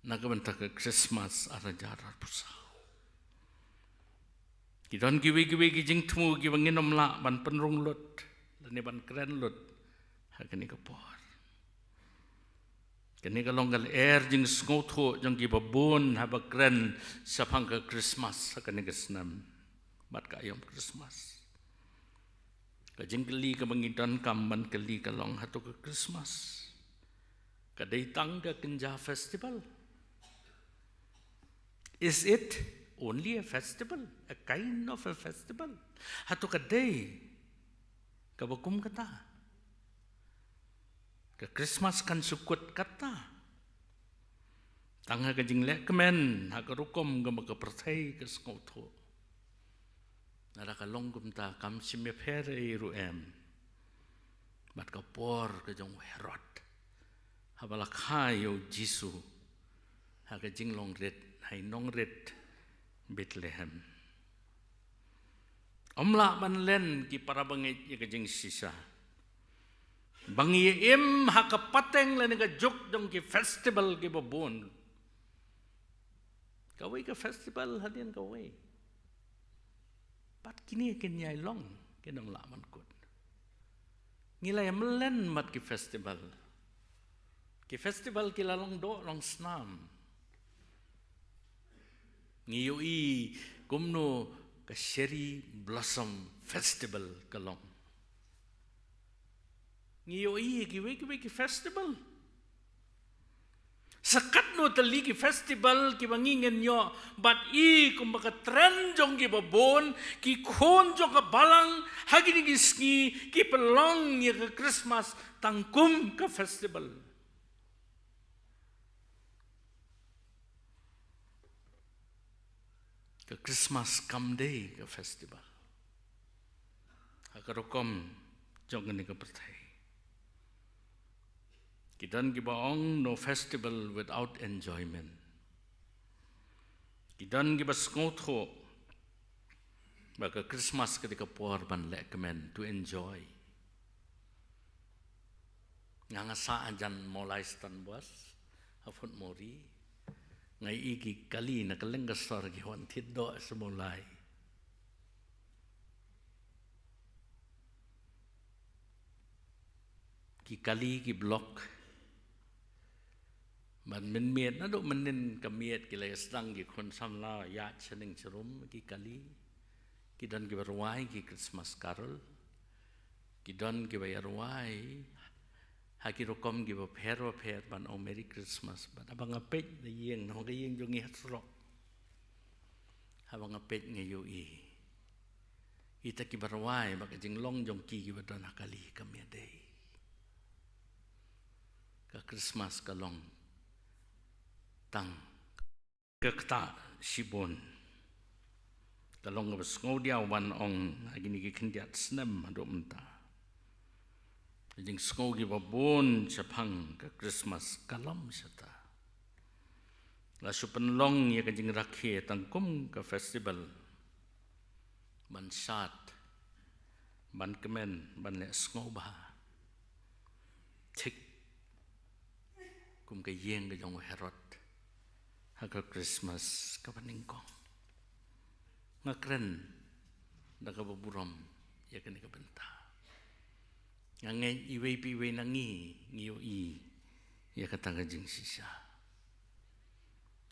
na ka bynta ka Christmas ar hajar arphew saw. Ki don kiwei kiwei ki jingthmu kiba ngin ym lah ban pynrung lut lane ban kren lut ha kane ka por. Kane ka long ka lyer jingsngewthuh jong kiba bun haba kren shaphang ka Christmas ha kane ka snem bad ka aïom Christmas. Ka jingkylli kaba ngi donkam ban kylli ka long, hato ka Christmas ka dei tang ka kynja festival? Is it only a festival, a kind of a festival? Hato ka dei kaba kum kata? Ka Christmas kan shu kut katta tang ha ka jingleh kmen ha ka rukom kaba ka pyrthei ka sngewthuh. Lada ka long kumta, kam shym ïapher ei ruh em bad ka por ka jong u Herod haba la kha ïa u Jisu ha ka jinglong rit ha i nongrit Bethlehem. Ym lah ban len, ki parabangeit, ïa ka jingshisha ba ngi im ha ka pateng lane ka juk jong ki festival kiba bun. Kawei ka festival hadien kawei. Bad kine kin ïai long, kin ym lah ban kut. Ngi la ïa mlien bad ki festival. Ki festival ki la long doh long snam. Ngi ïohi kumno ka Cherry Blossom Festival ka long. Ngi ïohi ïa kiwei kiwei ki festival. Sa katno tylli ki festival kiba ngi ngin ïoh bad i kumba ka trend jong kiba bun, ki khun jong ka balang ha kine ki sngi ki pynlong ïa ka Christmas tang kum ka festival. Ka Christmas kam dei ka festival ha ka rukom jong kane ka pyrthei. Ki don kiba ong, no festival without enjoyment. Ki don kiba sngewthuh ba ka Christmas ka dei ka por ban leh kmen, to enjoy. Nga, nga sah hajan Mawlai Stanbus ha Photmori. Nga ïohi ki kali na kylleng ka sor ki wan thied doh sha Mawlai. Ki kali, ki block, Ban mynmiet, naduh mynnin ka miet ki la ïa sdang ki khun samla ïaid sha ning sha rum, ki kali. Ki don kiba rwai ki Christmas carol. Ki don kiba ïa rwai ha ki rukom kiba pher ba pher ban ong Merry Christmas. Bad haba nga peit na ïing, na ka ïing jong ngi ha surok, haba nga peit nga ïohi ita kiba rwai, bad ka jinglong jong ki kiba don ha kali kam ïadei. Ka Christmas ka long tang ka ktah shibun. Ka long kaba sngewdiaw ban ong ha kine ki khyndiat snem haduh mynta. Ka jingsngew kiba bun shaphang ka Christmas ka long shata. La shu pynlong ïa ka jingrakhe tang kum ka festival ban shad, ban kmen, ban leh sngewbha. Thik kum ka ïing ka jong u Herod ha ka Christmas kaba nyngkong. Nga kren da kaba burom ïa kane ka bynta. Nga ngeit iwei pa iwei na ngi ngi ïohi ïa kata ka jingshisha.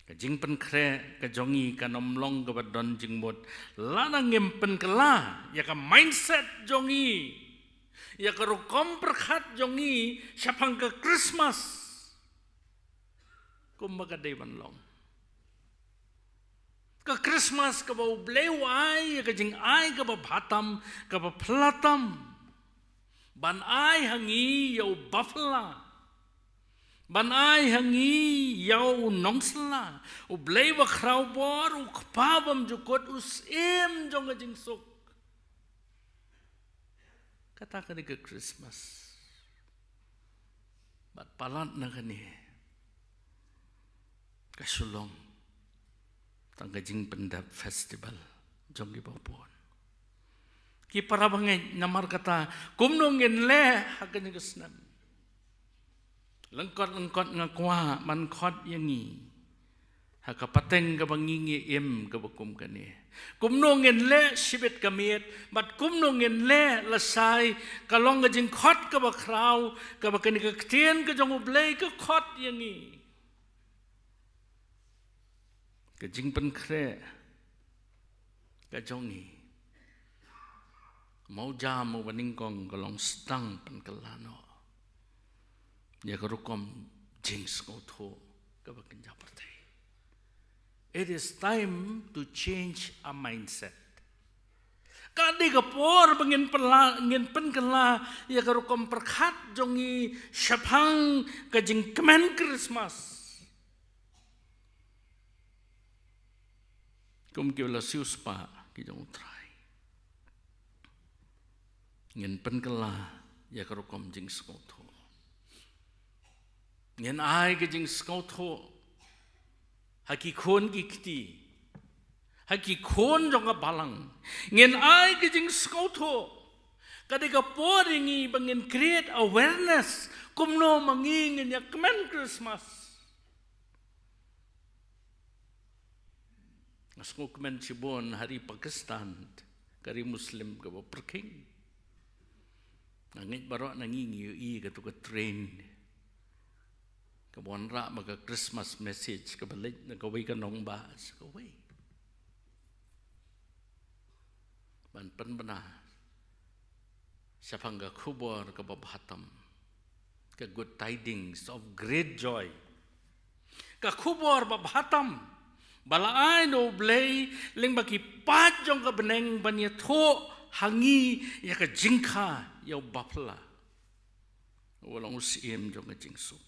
Ka jingpynkhreh ka jong ngi kan ym long kaba don jingmut lada ngim pynkylla ïa ka mindset jong ngi, ïa ka rukom pyrkhat jong ngi shaphang ka Christmas kumba ka dei ban long. Ka Christmas kaba U Blei u ai ïa ka jingai kaba bha tam, kaba phylla tam, ban ai ha ngi ïa u baphylla, ban ai ha ngi ïa u nongsylla. U Blei ba khraw bor, u Kpa bymjukut, u Syiem jong ka jingsuk. Kata ka dei ka Christmas. Bad palat na kane, ka shu long tang ka jingpyndep festival jong kiba bun. Ki para bangeit, namar kata kumno ngin leh ha kane ka snem? Lyngkot lyngkot nga kwah ban khot ïa ngi ha ka pateng kaba ngi ngi im kaba kum kane. Kumno ngin leh shibit ka miet, bad kumno ngin leh lashai, ka long ka jingkhot kaba khraw kaba kane ka ktien ka jong U Blei ka khot ïa ngi. Ka jingpynkhreh ka jong ngi, mawjam uba nyngkong ka long sdang pynkylla noh ïa ka rukom jingsngewthuh kaba kynja pyrthei. It is time to change our mindset. Ka dei ka por ba ngin pynla, ngin pynkylla ïa ka rukom pyrkhat jong ngi shaphang ka jingkmen Christmas. Kum ki la siewspah ki jong U Trai, ngin pynkylla ïa ka rukom jingsngewthuh. Ngin ai ka jingsngewthuh ha ki khun ki kti, ha ki khun jong ka balang. Ngin ai ka jingsngewthuh. Ka dei ka por ïa ngi ba ngin create awareness kumno ma ngi ngin ïa kmen Christmas. Nga sngewkmen shibun ha ri Pakistan, ka ri Muslim kaba pyrkhing. Nga ngeit baroh na ngi ngi ïohi kato ka train kaba wanrah ma ka Christmas message kaba leit na kawei ka nongbah sha kawei. Ban pynbna shaphang ka khubor kaba bha tam, ka good tidings of great joy. Ka khubor ba bha tam ba la ai na U Blei lyngba ki paid jong ka bneng ban ïathuh ha ngi ïa ka jingkha ïa u baphylla, u long u Syiem jong ka jingsuk.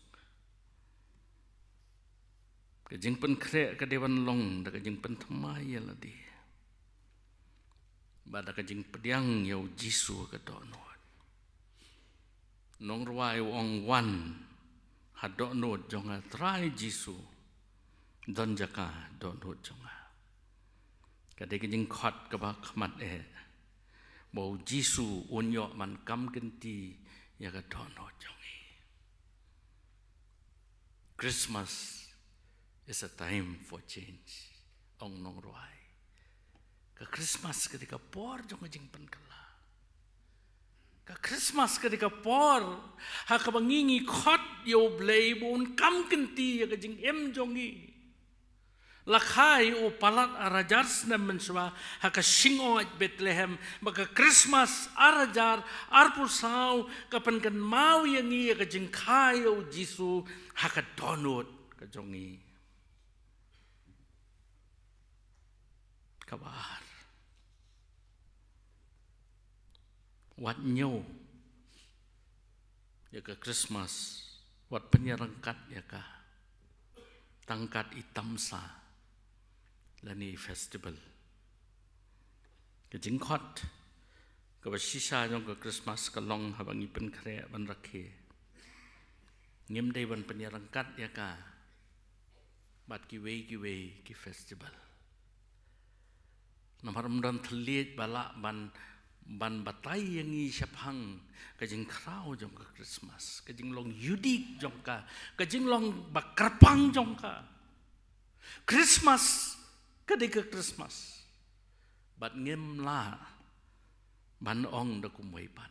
Ka jingpynkhreh ka dei ban long da ka jingpynthymmai ïa lade bad da ka jingpdiang ïa U Jisu ha ka dohnud. Nongrwai u ong, wan ha dohnud jong nga Trai Jisu, don jaka dohnud jong nga. Ka dei ka jingkhot kaba khmat eh ba U Jisu un ïoh ban kam kynti ïa ka dohnud jong ngi. Christmas is a time for change, ong nongrwai. Ka Christmas ka dei ka por jong ka jingpynkylla. Ka Christmas ka dei ka por ha kaba ngi ngi khot ïa U Blei ba un kam kynti ïa ka jingim jong ngi. La kha ïa u palat ar hajar snem mynshuwa ha ka shingoid Bethlehem, ba ka Christmas ar hajar arphew saw ka pynkynmaw ïa ngi ïa ka jingkha ïa U Jisu ha ka dohnud ka jong ngi. Kaba ar, wat ñiew ïa ka Christmas, wat pynïaryngkat ïa ka tang kat i tamsa lane i festival. Ka jingkhot kaba shisha jong ka Christmas ka long haba ngi pynkhreh ban rakhe, ngim dei ban pynïaryngkat ïa ka bad kiwei kiwei ki festival. Namar ym don thylliej ba lah ban, ban batai ïa ngi shaphang ka jingkhraw jong ka Christmas, ka jinglong unique jong ka, ka jinglong ba kyrpang jong ka. Christmas ka dei ka Christmas, bad ngim lah ban ong da kumwei pat.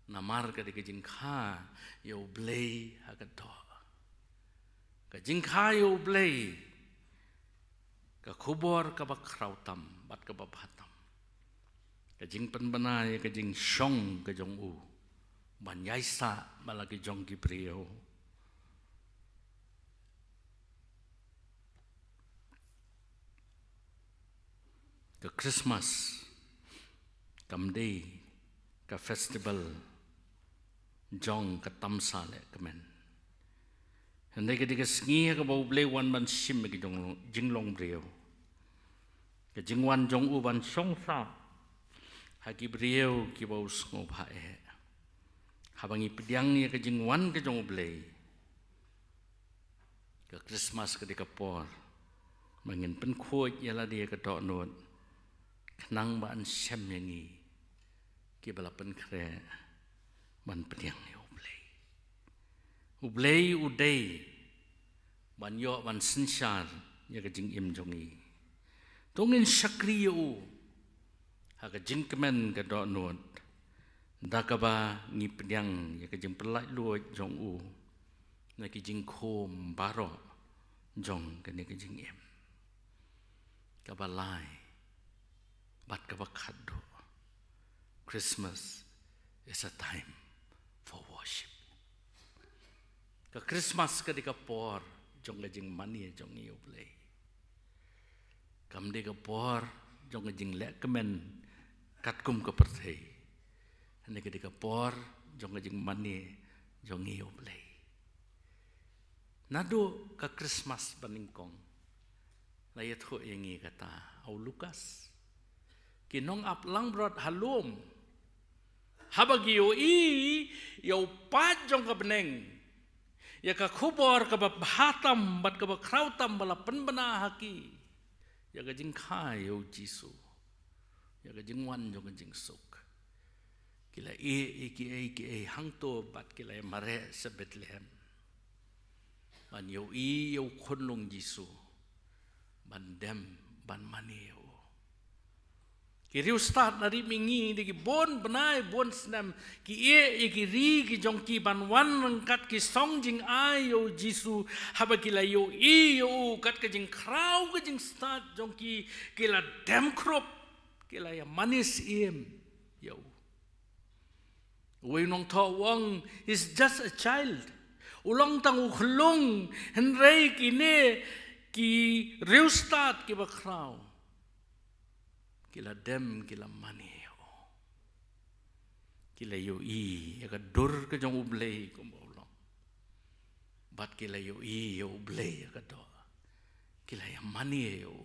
Namar ka dei ka jingkha ïa U Blei ha ka doh. Ka jingkha ïa U Blei, ka khubor kaba khraw tam bad kaba bha tam, ka jingpynbna ïa ka jingshong ka jong u ban ïaisah bad la ki jong ki briew. Ka Christmas kam dei ka festival jong ka tamsa lehkmen. Hynrei ka dei ka sngi ha kaba U Blei u wan ban shim ïa ki jong, jinglong briew. Ka jingwan jong u ban shong sah ha ki briew kiba u sngewbha eh. Haba ngi pdiang ïa ka jingwan ka jong U Blei, ka Christmas ka dei ka por ba ngin pynkhuid ïa lade ha ka dohnud, khnang ba yn shem ïa ngi kiba la pynkhreh ban pdiang ïa U Blei. U Blei u dei ban ïoh ban synshar ïa ka jingim jong ngi. To ngin shakri ïa u ha ka jingkmen ka dohnud, da kaba ngi pdiang ïa ka jingpyllait luid jong u na ki jingkhum baroh jong kane ka jingim. Kaba lai bad kaba khatduh, Christmas is a time for worship. Ka Christmas ka dei ka por jong ka jingmane jong ngi ïa U Blei. Kam dei ka por jong ka jinglehkmen katkum ka pyrthei. Hynrei ka dei ka por jong ka jingmane jong ngi ïa U Blei. Naduh ka Christmas banyngkong la ïathuh ïa ngi kata ha u Lukas. Ki nongap langbrot ha lum, haba ki ïohi ïa u paid jong ka bneng, ïa ka khubor kaba bha tam bad kaba khraw tam ba la pynbna ha ki ïa ka jingkha ïa U Jisu, ïa ka jingwan jong ka jingsuk, ki la ïeh ïa kiei kiei hangto bad ki la ïa mareh sha Bethlehem ban ïohi ïa u khunlung Jisu, ban dem ban mane ïa u. Ki riewstad na ri mihngi da ki bun bnai bun snem ki ïeh ïa ki ri ki jong ki ban wan ryngkat ki song jingai ïa U Jisu. Haba ki la ïohi ïa u, kat ka jingkhraw ka jingstad jong ki, ki la dem khrup, ki la ïa mane syiem ïa u. Uwei u nongthoh u ong, "He's just a child." U long tang u khyllung. Hynrei kine ki riewstad kiba khraw, ki la dem, ki la mane ïa u. Ki la ïohi ïa ka dur ka jong U Blei kumba u long. Bad ki la ïohi ïa U Blei ha ka doh. Ki la ïa mane ïa u.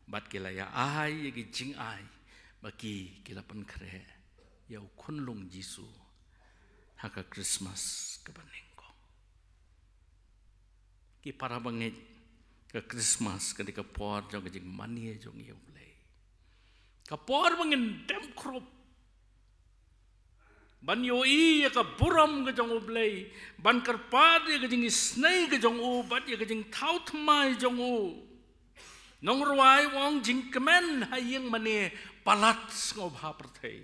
Bad ki la ïa ai ïa ki jingai ba ki, ki la pynkhreh ïa u khunlung Jisu ha ka Christmas kaba nyngkong. Ki para bangeit, ka Christmas ka dei ka por jong ka jingmane jong ngi ïa U Blei. Ka por ba ngin dem khrup ban ïohi ïa ka burom ka jong U Blei, ban kyrpad ïa ka jingisynei ka jong u bad ïa ka jingthaw thymmai jong u. Nongrwai u ong, jingkmen ha ïing mane palat sngewbha pyrthei.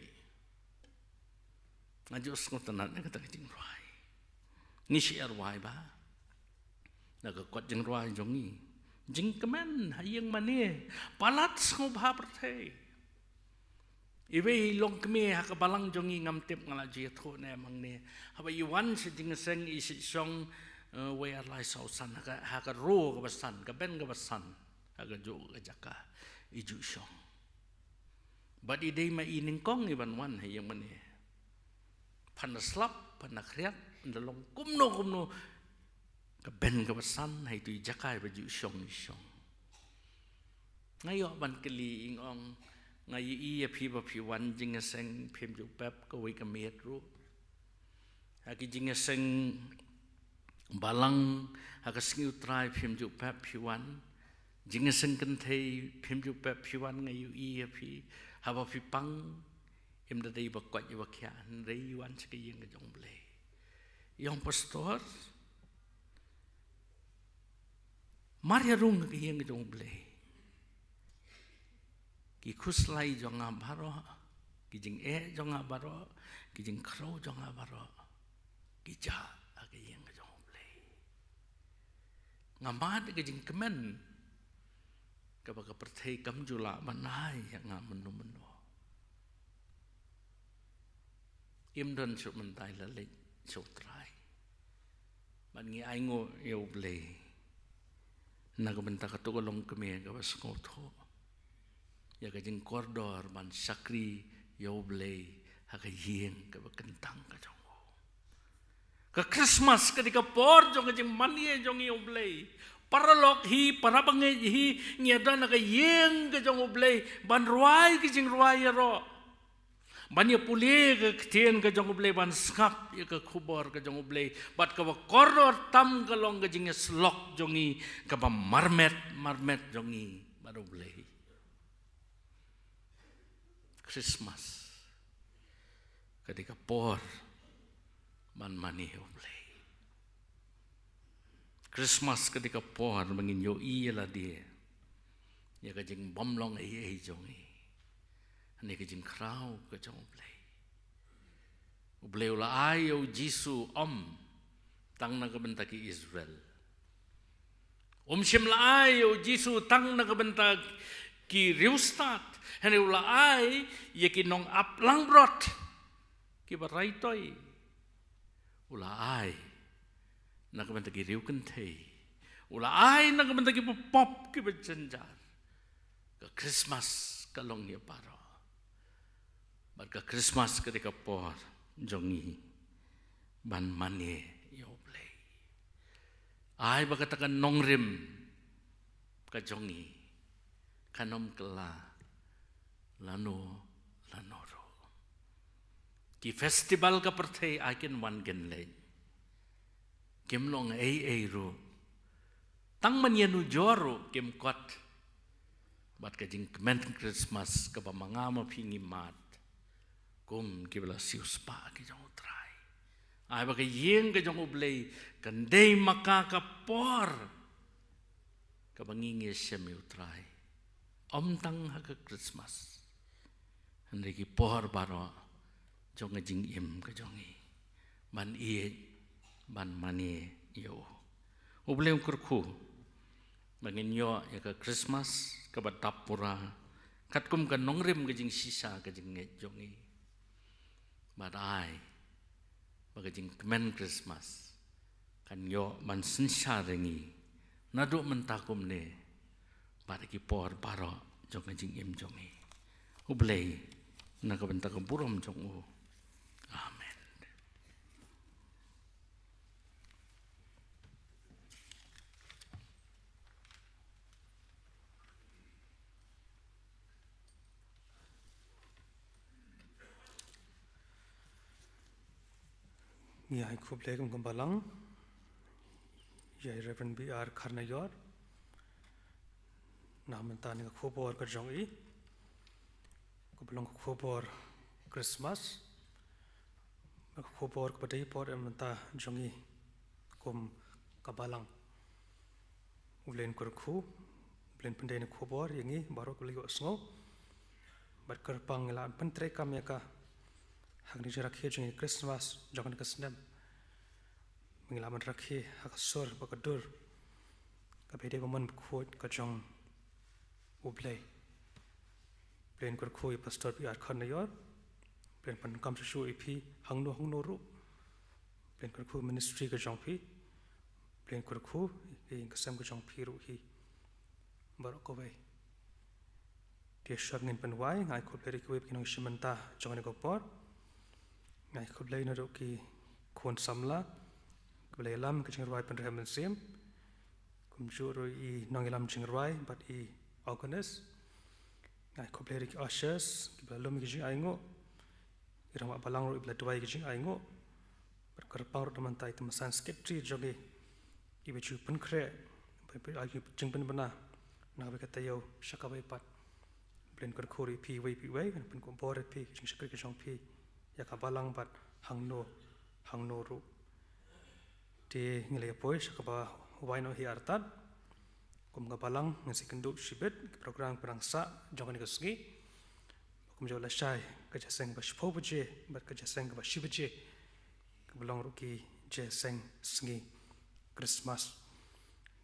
Nga ju sngewtynnat na kata ka jingrwai. Ngi shu rwai ba na ka kot jingrwai jong ngi. Jingkmen ha ïing mane, palat sngewbha pyrthei. Iwei i longkmie ha ka balang jong ngi, ngam tip nga la ju ïathuh ne em hangne. Haba i wan sha jingïaseng i shong, eh, wei ar lai saw san ha ka, ha ka row kaba san, ka bench kaba san ha kajuh ka jaka i ju shong. Bad i dei ma i nyngkong i ban wan ha ïing mane. Phan da slap, phan da khriat, phan da long kumno kumno, ka bench kaba san ha itu i jaka iba ju shong i shong. Nga ïoh ban kylli, ïng ong, nga ïohi ïa phi ba phi wan jingïaseng phim ju pep kawei ka miet ruh. Ha ki jingïaseng balang, ha ka sngi U Trai phim ju pep phi wan. Jingïaseng kynthei phim ju pep phi wan, nga ïohi ïa phi. Haba phi pang, im da dei ba koit ïa ba khiah, hynrei wan sha ka ïing ka jong U Blei. Ïong pastor, mar ïa rung ka ïing ka jong U Blei. Ki khuslai jong nga baroh, ki jingeh jong nga baroh, ki jingkhrew jong nga baroh, ki jah ha ka ïing ka jong U Blei. Nga mad ka jingkmen kaba ka pyrthei kam ju lah ban ai ïa nga mynno mynno. Im don shuh mynta, la leit sha U Trai. Bad ngi ainguh ïa U Blei na ka bynta kato ka longkmie kaba sngewthuh ïa ka jingkordor ban shakri ïa U Blei ha ka ïing kaba kyntang ka jong u. Ka Christmas ka dei ka por jong ka jingmane jong ngi ïa U Blei. Paralok hi, parabangeit hi, ngi ïa don ha ka ïing ka jong U Blei ban rwai ka jingrwai ïaroh. Ban ïa pule ka ktien ka jong U Blei, ban sngap ïa ka khubor ka jong U Blei. Bad kaba kordor tam ka long ka jingïasyllok jong ngi, kaba marmet marmet jong ngi bad U Blei. Christmas ka dei ka por ban mane ïa U Blei. Christmas ka dei ka por ba ngin ïohi ïa lade ïa ka jingbymlong ei ei jong ngi. Hangne ka jingkhraw ka jong U Blei. U Blei u la ai ïa u Jisu ym tang na ka bynta ki Israel. Um shym la ai ïa u Jisu tang na ka bynta ki riewstad. Hynrei u la ai ïa ki nongap langbrot kiba raitoi. U la ai na ka bynta ki riewkynthei. U la ai na ka bynta kiba pop, kiba jynjar. Ka Christmas ka long ïa baroh. Bad ka Christmas ka dei ka por jong ngi ban mane ïa U Blei. Ai ba kata ka nongrim ka jong ngi kan ym kylla lano lano ruh. Ki festival ka pyrthei ai kin wan kin leit, kim long ei ei ruh. Tang ban ïanujor ruh kim kot bad ka jingkmen Christmas kaba ma nga ma phi ngi mad kum kiba la siewspah ki jong U Trai. Ai ba ka ïing ka jong U Blei kan dei ma ka ka por kaba ngi ngi shem ïa U Trai. Ym tang ha ka Christmas, hynrei ki por baroh jong ka jingim ka jong ngi ban ïeit ban mane ïa U. U Blei un kyrkhu ba ngin ïoh ïa ka Christmas kaba dap pura katkum ka nongrim ka jingshisha ka jingngeit jong ngi. Bad ai ba ka jingkmen Christmas kan ïoh ban synshar ïa ngi naduh mynta kumne bad ha ki por baroh jong ka jingim jong ngi. U Blei na ka bynta ka burom jong U. Amen. Ngi ai khublei kum ka balang ïa i Reverend B R Kharnaior na ka bynta kane ka khubor ka jong i, kaba long ka khubor Christmas, ka khubor kaba dei por na ka bynta jong i kum ka balang. U Blei un kyrkhu, U Blei un pyndei ïa ka khubor ïa ngi baroh kiba la ïohsngew. Bad kyrpang ngi la pyntreikam ïa ka Ha kane ka jingrakhe jong ka Christmas jong kane ka snem, me ngi la ban rakhe ha ka sur bad ka dur kaba ïadei bad ka mon bakhuid ka jong U Blei. Blei un kyrkhu ïa i Pastor B R Kharnaior. Blei un pyndonkam shuh shuh ïa phi hangno hangno ruh. Blei un kyrkhu ïa i ministry ka jong phi. Blei un kyrkhu ïa ka sem ka jong phi ruh hi baroh kawei. Te shwa ngin pynwai, nga ai khublei ruh ïa kiwei ki nongshim bynta jong kane ka por. Nga ai khublei na ruh ki khun samla kiba la ïalam ka jingrwai pynrhem mynsiem, kumjuh ruh i nongïalam jingrwai bad i organist. Nga ai khublei ruh ïa ki ushers kiba la lum ïa ki jingainguh, i rangbah balang ruh iba la duwai ïa ki jingainguh, bad kyrpang ruh na mynta ïa i tymmen secretary jong ngi, iba ju pynkhreh bad ïa ki jingpynbna na kawei ka taïew sha kawei pat. Blei un kyrkhu ruh ïa phi iwei pa iwei, un pynkup bor ïa phi, ka jingshakri ka jong phi ïa ka balang bad hangno hangno ruh. Te ngi la ïa poi sha kaba wai noh hi artat. Kum ka balang ngin sa ïakynduh shibit ki program ki ba dang sah jong kane ka sngi. Kumjuh lashai ka jingïaseng kaba shiphew baje bad ka jingïaseng kaba shi baje, kaba long ruh ki jingïaseng sngi Christmas.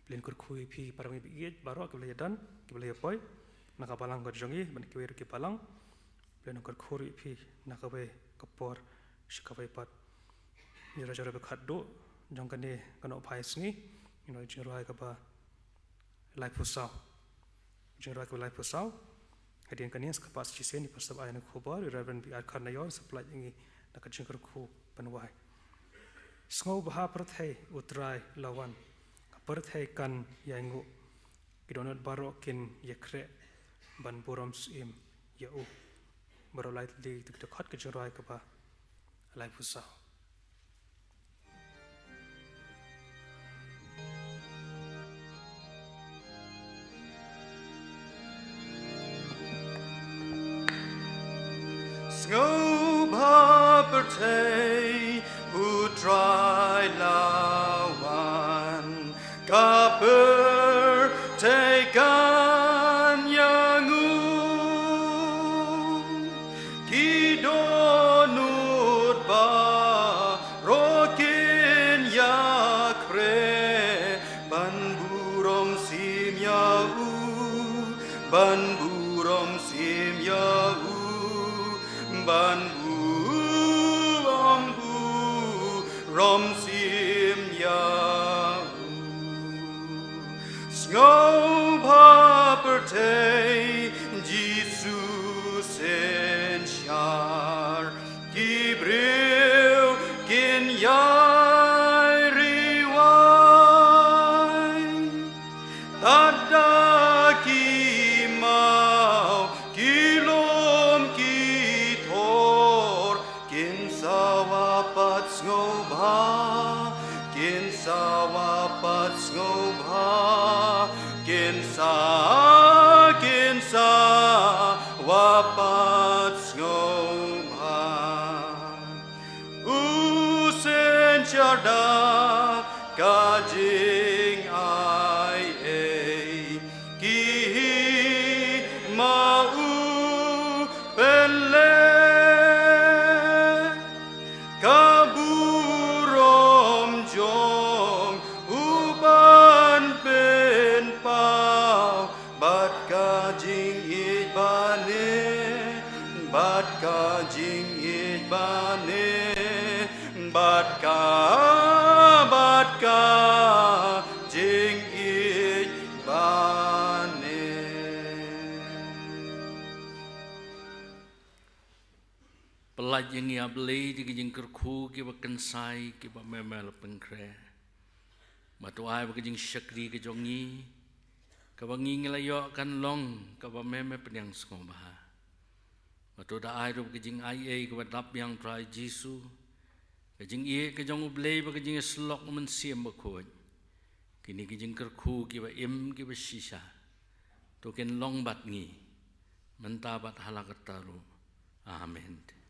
Blei un kyrkhu ïa phi para bangeit baroh kiba la ïadon, kiba la ïa poi na ka balang ka jong ngi bad kiwei ruh ki balang. Blei un kyrkhu ruh ïa phi na kawei ka por sha kawei pat. Jong ngi ruh, jong ngi ruh ba khatduh jong kane ka Nohphai Sngi, ngi ïoh jingrwai kaba laiphew saw. Jingrwai kaba laiphew saw. Hadien kane sa kpat shisien i Pastor ba ai ïa kane ka khubor, i Reverend B R Kharnaior, sa pynlait ïa ngi na ka jingkyrkhu pynwai. Sngewbha pyrthei, U Trai la wan, ka pyrthei kan ïainguh, ki dohnud baroh kin ïakhreh ban burom syiem ïa u. Baroh lai tylli to khot ka jingrwai kaba laiphew saw. Sngewbha pyrthei, U Trai la wan, ka pyrthei kan ïainguh, ki dohnud baroh kin ïakhreh ban burom syiem ïa u, ban burom syiem ïa u, ban burom, burom syiem ïa u. Sngewbha pyrthei, Jisu synshar, ki briew kin ïai riewai. Tad da ki maw, ki lum, ki thor, kin sa wad pat sngewbha, kin sa wad pat sngewbha, kin sa, kin sa wad pat sngewbha. U synshar da ka jingai ei, ki hima u pynleh, ka burom jong u ban pynpaw, bad ka jingïeit bad ne, bad ka jingïeit bad ne, bad ka, bad ka jingïeit bad ne. Pynlait ïa ngi, A Blei, da ki jingkyrkhu kiba kynsai kiba me me la pynkhreh. Bad to ai ba ka jingshakri ka jong ngi, kaba ngi ngi la ïoh, kan long kaba me me pdiang sngewbha. Bad to da ai ruh ba ka jingai ei kaba dap biang, Trai Jisu, ka jingïeit ka jong U Blei bad ka jingïasyllok Mynsiem Bakhuid, kine ki jingkyrkhu kiba im kiba shisha, to kin long bad ngi mynta bad ha la katta ruh. Amen.